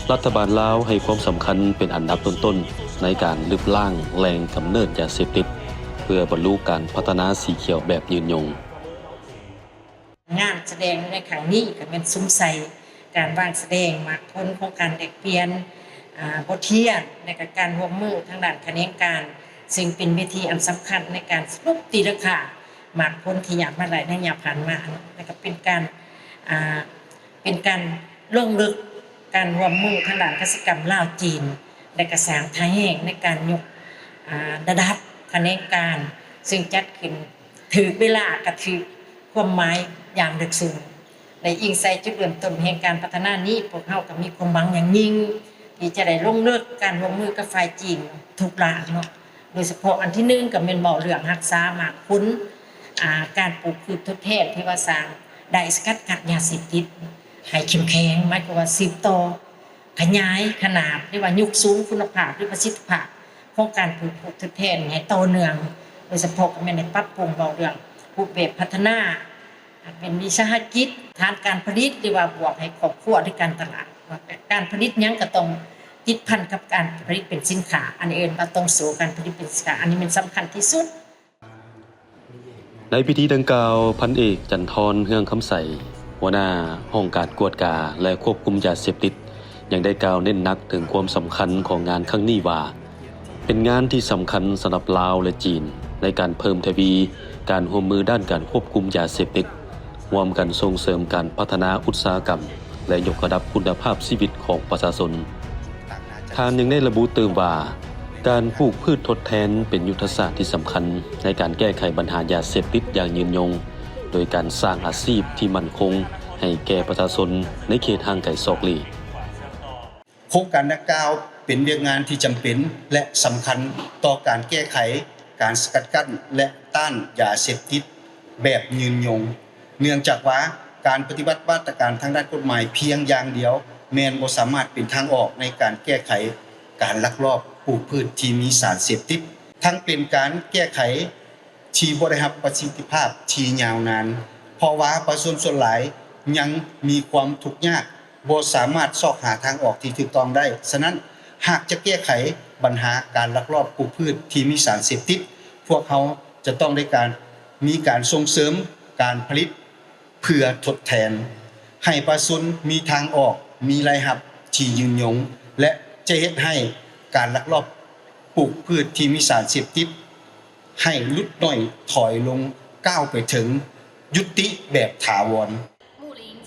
ລັດຖະບານລາວໃຫ້ຄວາມສຳຄັນເປັນອັນດັບຕົ້ນໆໃນການລຶບລ້າງແຫຼ່ງກຳເນີດຢາເສບຕິດ ເພື່ອບັນລຸການພັດທະນາສີຂຽວແບບຍືນຍົງ. ງານສະແດງໃນຄັ້ງນີ້ກະແມ່ນສຸມໃສ່ການວາງສະແດງໝາກຜົນຂອງການແລກປ່ຽນ ອາ ບົດຮຽນ ແລະກະການຮ່ວມມືທາງດ້ານຂະແໜງການ ເຊິ່ງເປັນເວທີອັນສຳຄັນໃນການສະຫຼຸບຕີລາຄາໝາກຜົນທີ່ຍາດມາໄດ້ໃນໄລຍະຜ່ານມາເນາະ ແລະກະເປັນການ ອາ ເປັນການລົງເລິກການຮ່ວມມືທາງດ້ານກະສິກຳລາວ-ຈີນ ແລະກະສ້າງທ່າແຮງໃນການຍົກ ອາ ລະດັບຂະແໜງການ ເຊິ່ງຈັດຂຶ້ນຖືກເວລາ ກະຖືກຄວາມໝາຍຢ່າງເລິກເຊິ່ງ ແລະ ອີງໃສ່ຈຸດເລີ່ມຕົ້ນແຫ່ງການພັດທະນານີ້ ພວກເຮົາກະມີຄວາມຫວັງຢ່າງຍິ່ງ ທີ່ຈະໄດ້ລົງເລິກການຮ່ວມມືກັບຝ່າຍຈີນທຸກດ້ານເນາະ ໂດຍສະເພາະອັນທີໜຶ່ງກະແມ່ນເວົ້າເລື່ອງຮັກສາໝາກຜົນ ອາ ການປູກພືດທົດແທນທີ່ວ່າສ້າງໄດ້ສະກັດກັ້ນຢາເສບຕິດໃຫ້ເຂັ້ມແຂງ ໝາຍຄວາມວ່າສືບຕໍ່ ຂະຫຍາຍຂະໜາດ ຫຼືວ່າຍົກສູງຄຸນນະພາບ ຫຼືປະສິດທິພາບຂອງການປູກພືດທົດແທນໃຫ້ຕໍ່ເນື່ອງ ໂດຍສະເພາະກໍແມ່ນໃຫ້ປັບປຸງເວົ້າເລື່ອງຮູບແບບພັດທະນາ ເປັນວິສາຫະກິດ, ຖານການຜະລິດ ຫຼືວ່າບວກໃຫ້ຄອບຄົວ ຫຼືການຕະຫຼາດ. ການຜະລິດຫຍັງກໍຕ້ອງຕິດພັນກັບການຜະລິດເປັນສິນຄ້າ, ອັນນີ້ເອີ້ນວ່າຕ້ອງໂຊການຜະລິດເປັນສິນຄ້າ, ອັນນີ້ແມ່ນສຳຄັນທີ່ສຸດ. ໃນພິທີດັ່ງກ່າວ, ພັນເອກ ຈັນທອນ ເຮືອງຄຳໃສ, ຫົວໜ້າຫ້ອງການກວດກາ ແລະ ຄວບຄຸມຢາເສບຕິດ ຍັງໄດ້ກ່າວເນັ້ນໜັກເຖິງຄວາມສຳຄັນຂອງງານຄັ້ງນີ້ວ່າ ເປັນງານທີ່ສຳຄັນສຳລັບລາວ ແລະ ຈີນ ໃນການເພີ່ມທະວີການຮ່ວມມືດ້ານການຄວບຄຸມຢາເສບຕິດ, ຮ່ວມກັນສົ່ງເສີມການພັດທະນາອຸດສາຫະກຳ ແລະ ຍົກລະດັບຄຸນນະພາບຊີວິດຂອງປະຊາຊົນ. ທ່ານຍັງໄດ້ລະບຸຕື່ມວ່າ ການປູກພືດທົດແທນເປັນຍຸດທະສາດທີ່ສຳຄັນໃນການແກ້ໄຂບັນຫາຢາເສບຕິດຢ່າງຍືນຍົງ, ໂດຍການສ້າງອາຊີບທີ່ໝັ້ນຄົງໃຫ້ແກ່ປະຊາຊົນໃນເຂດຫ່າງໄກສອກຫຼີກ. ໂຄງການດັ່ງກ່າວເປັນວຽກງານທີ່ຈຳເປັນ ແລະ ສຳຄັນຕໍ່ການແກ້ໄຂ, ການສະກັດກັ້ນ ແລະ ຕ້ານຢາເສບຕິດແບບຍືນຍົງ, ເນື່ອງຈາກວ່າການປະຕິບັດມາດຕະການທາງດ້ານກົດໝາຍພຽງຢ່າງດຽວ ແມ່ນບໍ່ສາມາດເປັນທາງອອກໃນການແກ້ໄຂການລັກລອບປູກພືດທີ່ມີສານເສບຕິດ, ທັງເປັນການແກ້ໄຂ ທີ່ບໍ່ໄດ້ຮັບປະສິດທິພາບທີ່ຍາວນານ, ເພາະວ່າປະຊາຊົນສ່ວນຫຼາຍຍັງມີຄວາມທຸກຍາກ, ບໍ່ສາມາດຊອກຫາທາງອອກທີ່ຖືກຕ້ອງໄດ້. ສະນັ້ນ, ຫາກຈະແກ້ໄຂບັນຫາການລັກລອບປູກພືດທີ່ມີສານເສບຕິດ, ພວກເຮົາຈະຕ້ອງໄດ້ການ, ມີການສົ່ງເສີມການຜະລິດເພື່ອທົດແທນ, ໃຫ້ປະຊາຊົນມີທາງອອກ, ມີລາຍຮັບທີ່ຍືນຍົງ ແລະ ຈະເຮັດໃຫ້ການລັກລອບປູກພືດທີ່ມີສານເສບຕິດ ໃຫ້ຫຼຸດໜ້ອຍຖອຍລົງ, ກ້າວໄປເຖິງຍຸຕິແບບຖາວອນ.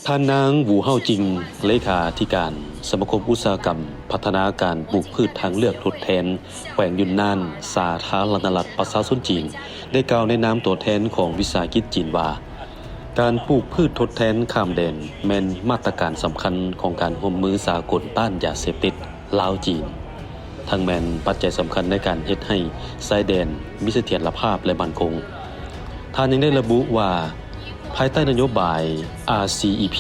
ທ່ານນາງ ຫວູເຮົາຈິງ ເລຂາທິການສະມາຄົມອຸດສາຫະກຳພັດທະນາການປູກພືດທາງເລືອກທົດແທນ ແຂວງຍຸນນານ ສາທາລະນະລັດປະຊາຊົນຈີນ ໄດ້ກ່າວໃນນາມຕົວແທນຂອງວິສາຫະກິດຈີນວ່າ ການປູກພືດທົດແທນຂ້າມແດນ ແມ່ນມາດຕະການສຳຄັນຂອງການຮ່ວມມືສາກົນຕ້ານຢາເສບຕິດ ລາວ-ຈີນ. ທັງແມ່ນປັດໄຈສຳຄັນໃນການເຮັດໃຫ້ຊາຍແດນມີສະຖຽນລະພາບ ແລະ ໝັ້ນຄົງ. ທ່ານຍັງໄດ້ລະບຸວ່າ ພາຍໃຕ້ນະໂຍບາຍ RCEP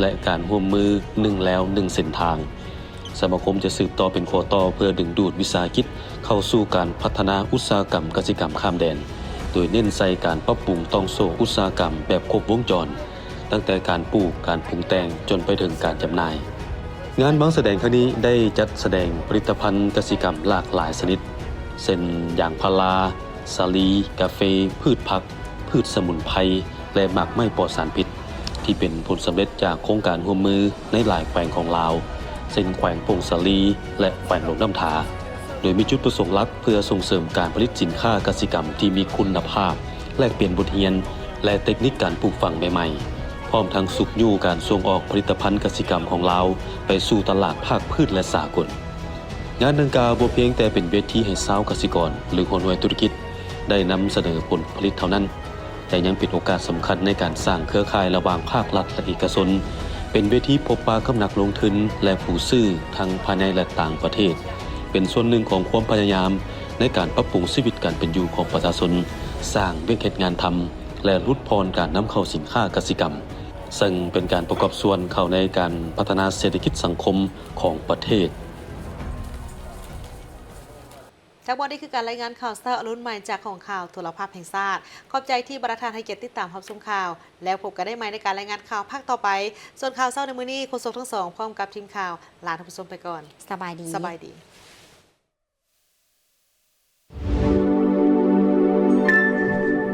ແລະ ການຮ່ວມມືໜຶ່ງແລວໜຶ່ງເສັ້ນທາງ, ສະມາຄົມຈະສືບຕໍ່ເປັນຂໍ້ຕໍ່ເພື່ອດຶງດູດວິສາຫະກິດເຂົ້າສູ່ການພັດທະນາອຸດສາຫະກຳກະສິກຳຂ້າມແດນ, ໂດຍເນັ້ນໃສ່ການປັບປຸງຕ່ອງໂສ້ອຸດສາຫະກຳແບບຄົບວົງຈອນ. ຕັ້ງແຕ່ການປູກ, ການປຸງແຕ່ງ ຈົນໄປເຖິງການຈຳໜ່າຍ. ງານວາງສະແດງຄັ້ງນີ້ໄດ້ຈັດສະແດງຜະລິດຕະພັນກະສິກຳຫຼາກຫຼາຍຊະນິດ ເຊັ່ນ ຢາງພາລາ, ສາລີ, ກາເຟ, ພືດຜັກ, ພືດສະໝຸນໄພ ແລະ ໝາກໄມ້ປອດສານພິດ ທີ່ເປັນຜົນສຳເລັດຈາກໂຄງການຮ່ວມມືໃນຫຼາຍແຂວງຂອງລາວ ເຊັ່ນ ແຂວງຜົ້ງສາລີ ແລະ ແຂວງຫຼວງນ້ຳທາ, ໂດຍມີຈຸດປະສົງຫຼັກເພື່ອສົ່ງເສີມການຜະລິດສິນຄ້າກະສິກຳທີ່ມີຄຸນນະພາບ, ແລກປ່ຽນບົດຮຽນ ແລະ ເຕັກນິກການປູກຝັງໃໝ່ໆ, ພ້ອມທັງຊຸກຍູ້ການສົ່ງອອກຜະລິດຕະພັນກະສິກຳຂອງລາວໄປສູ່ຕະຫຼາດພາກພື້ນ ແລະ ສາກົນ. ງານດັ່ງກ່າວບໍ່ພຽງແຕ່ເປັນເວທີໃຫ້ຊາວກະສິກອນ ຫຼື ຫົວໜ່ວຍທຸລະກິດໄດ້ນຳສະເໜີຜົນຜະລິດເທົ່ານັ້ນ, ແຕ່ຍັງເປັນໂອກາດສຳຄັນໃນການສ້າງເຄືອຂ່າຍລະຫວ່າງພາກລັດ ແລະ ເອກະຊົນ, ເປັນເວທີພົບປະກັບນັກລົງທຶນ ແລະ ຜູ້ຊື້ທັງພາຍໃນ ແລະ ຕ່າງປະເທດ, ເປັນສ່ວນໜຶ່ງຂອງຄວາມພະຍາຍາມໃນການປັບປຸງຊີວິດການເປັນຢູ່ຂອງປະຊາຊົນ, ສ້າງວຽກເຮັດງານທຳ ແລະ ຫຼຸດຜ່ອນການນຳເຂົ້າສິນຄ້າກະສິກຳ, ເຊິ່ງເປັນການປະກອບສ່ວນເຂົ້າໃນການພັດທະນາເສດຖະກິດສັງຄົມຂອງປະເທດ. ທັງໝົດນີ້ຄືການລາຍງານຂ່າວເຊົ້າອະລຸນໃໝ່ຈາກຫ້ອງຂ່າວໂທລະພາບແຫ່ງຊາດ. ຂອບໃຈທີ່ບັນດາທ່ານໃຫ້ກຽດຕິດຕາມຮັບຊົມຂ່າວ, ແລ້ວພົບກັນໄດ້ໃໝ່ໃນການລາຍງານຂ່າວພາກຕໍ່ໄປ. ສ່ວນຂ່າວເຊົ້າໃນມື້ນີ້, ໂຄສົກທັງສອງ ພ້ອມກັບທີມຂ່າວ ລາທ່ານຜູ້ຊົມໄປກ່ອນ. ສະບາຍດີ. ສະບາຍດີ.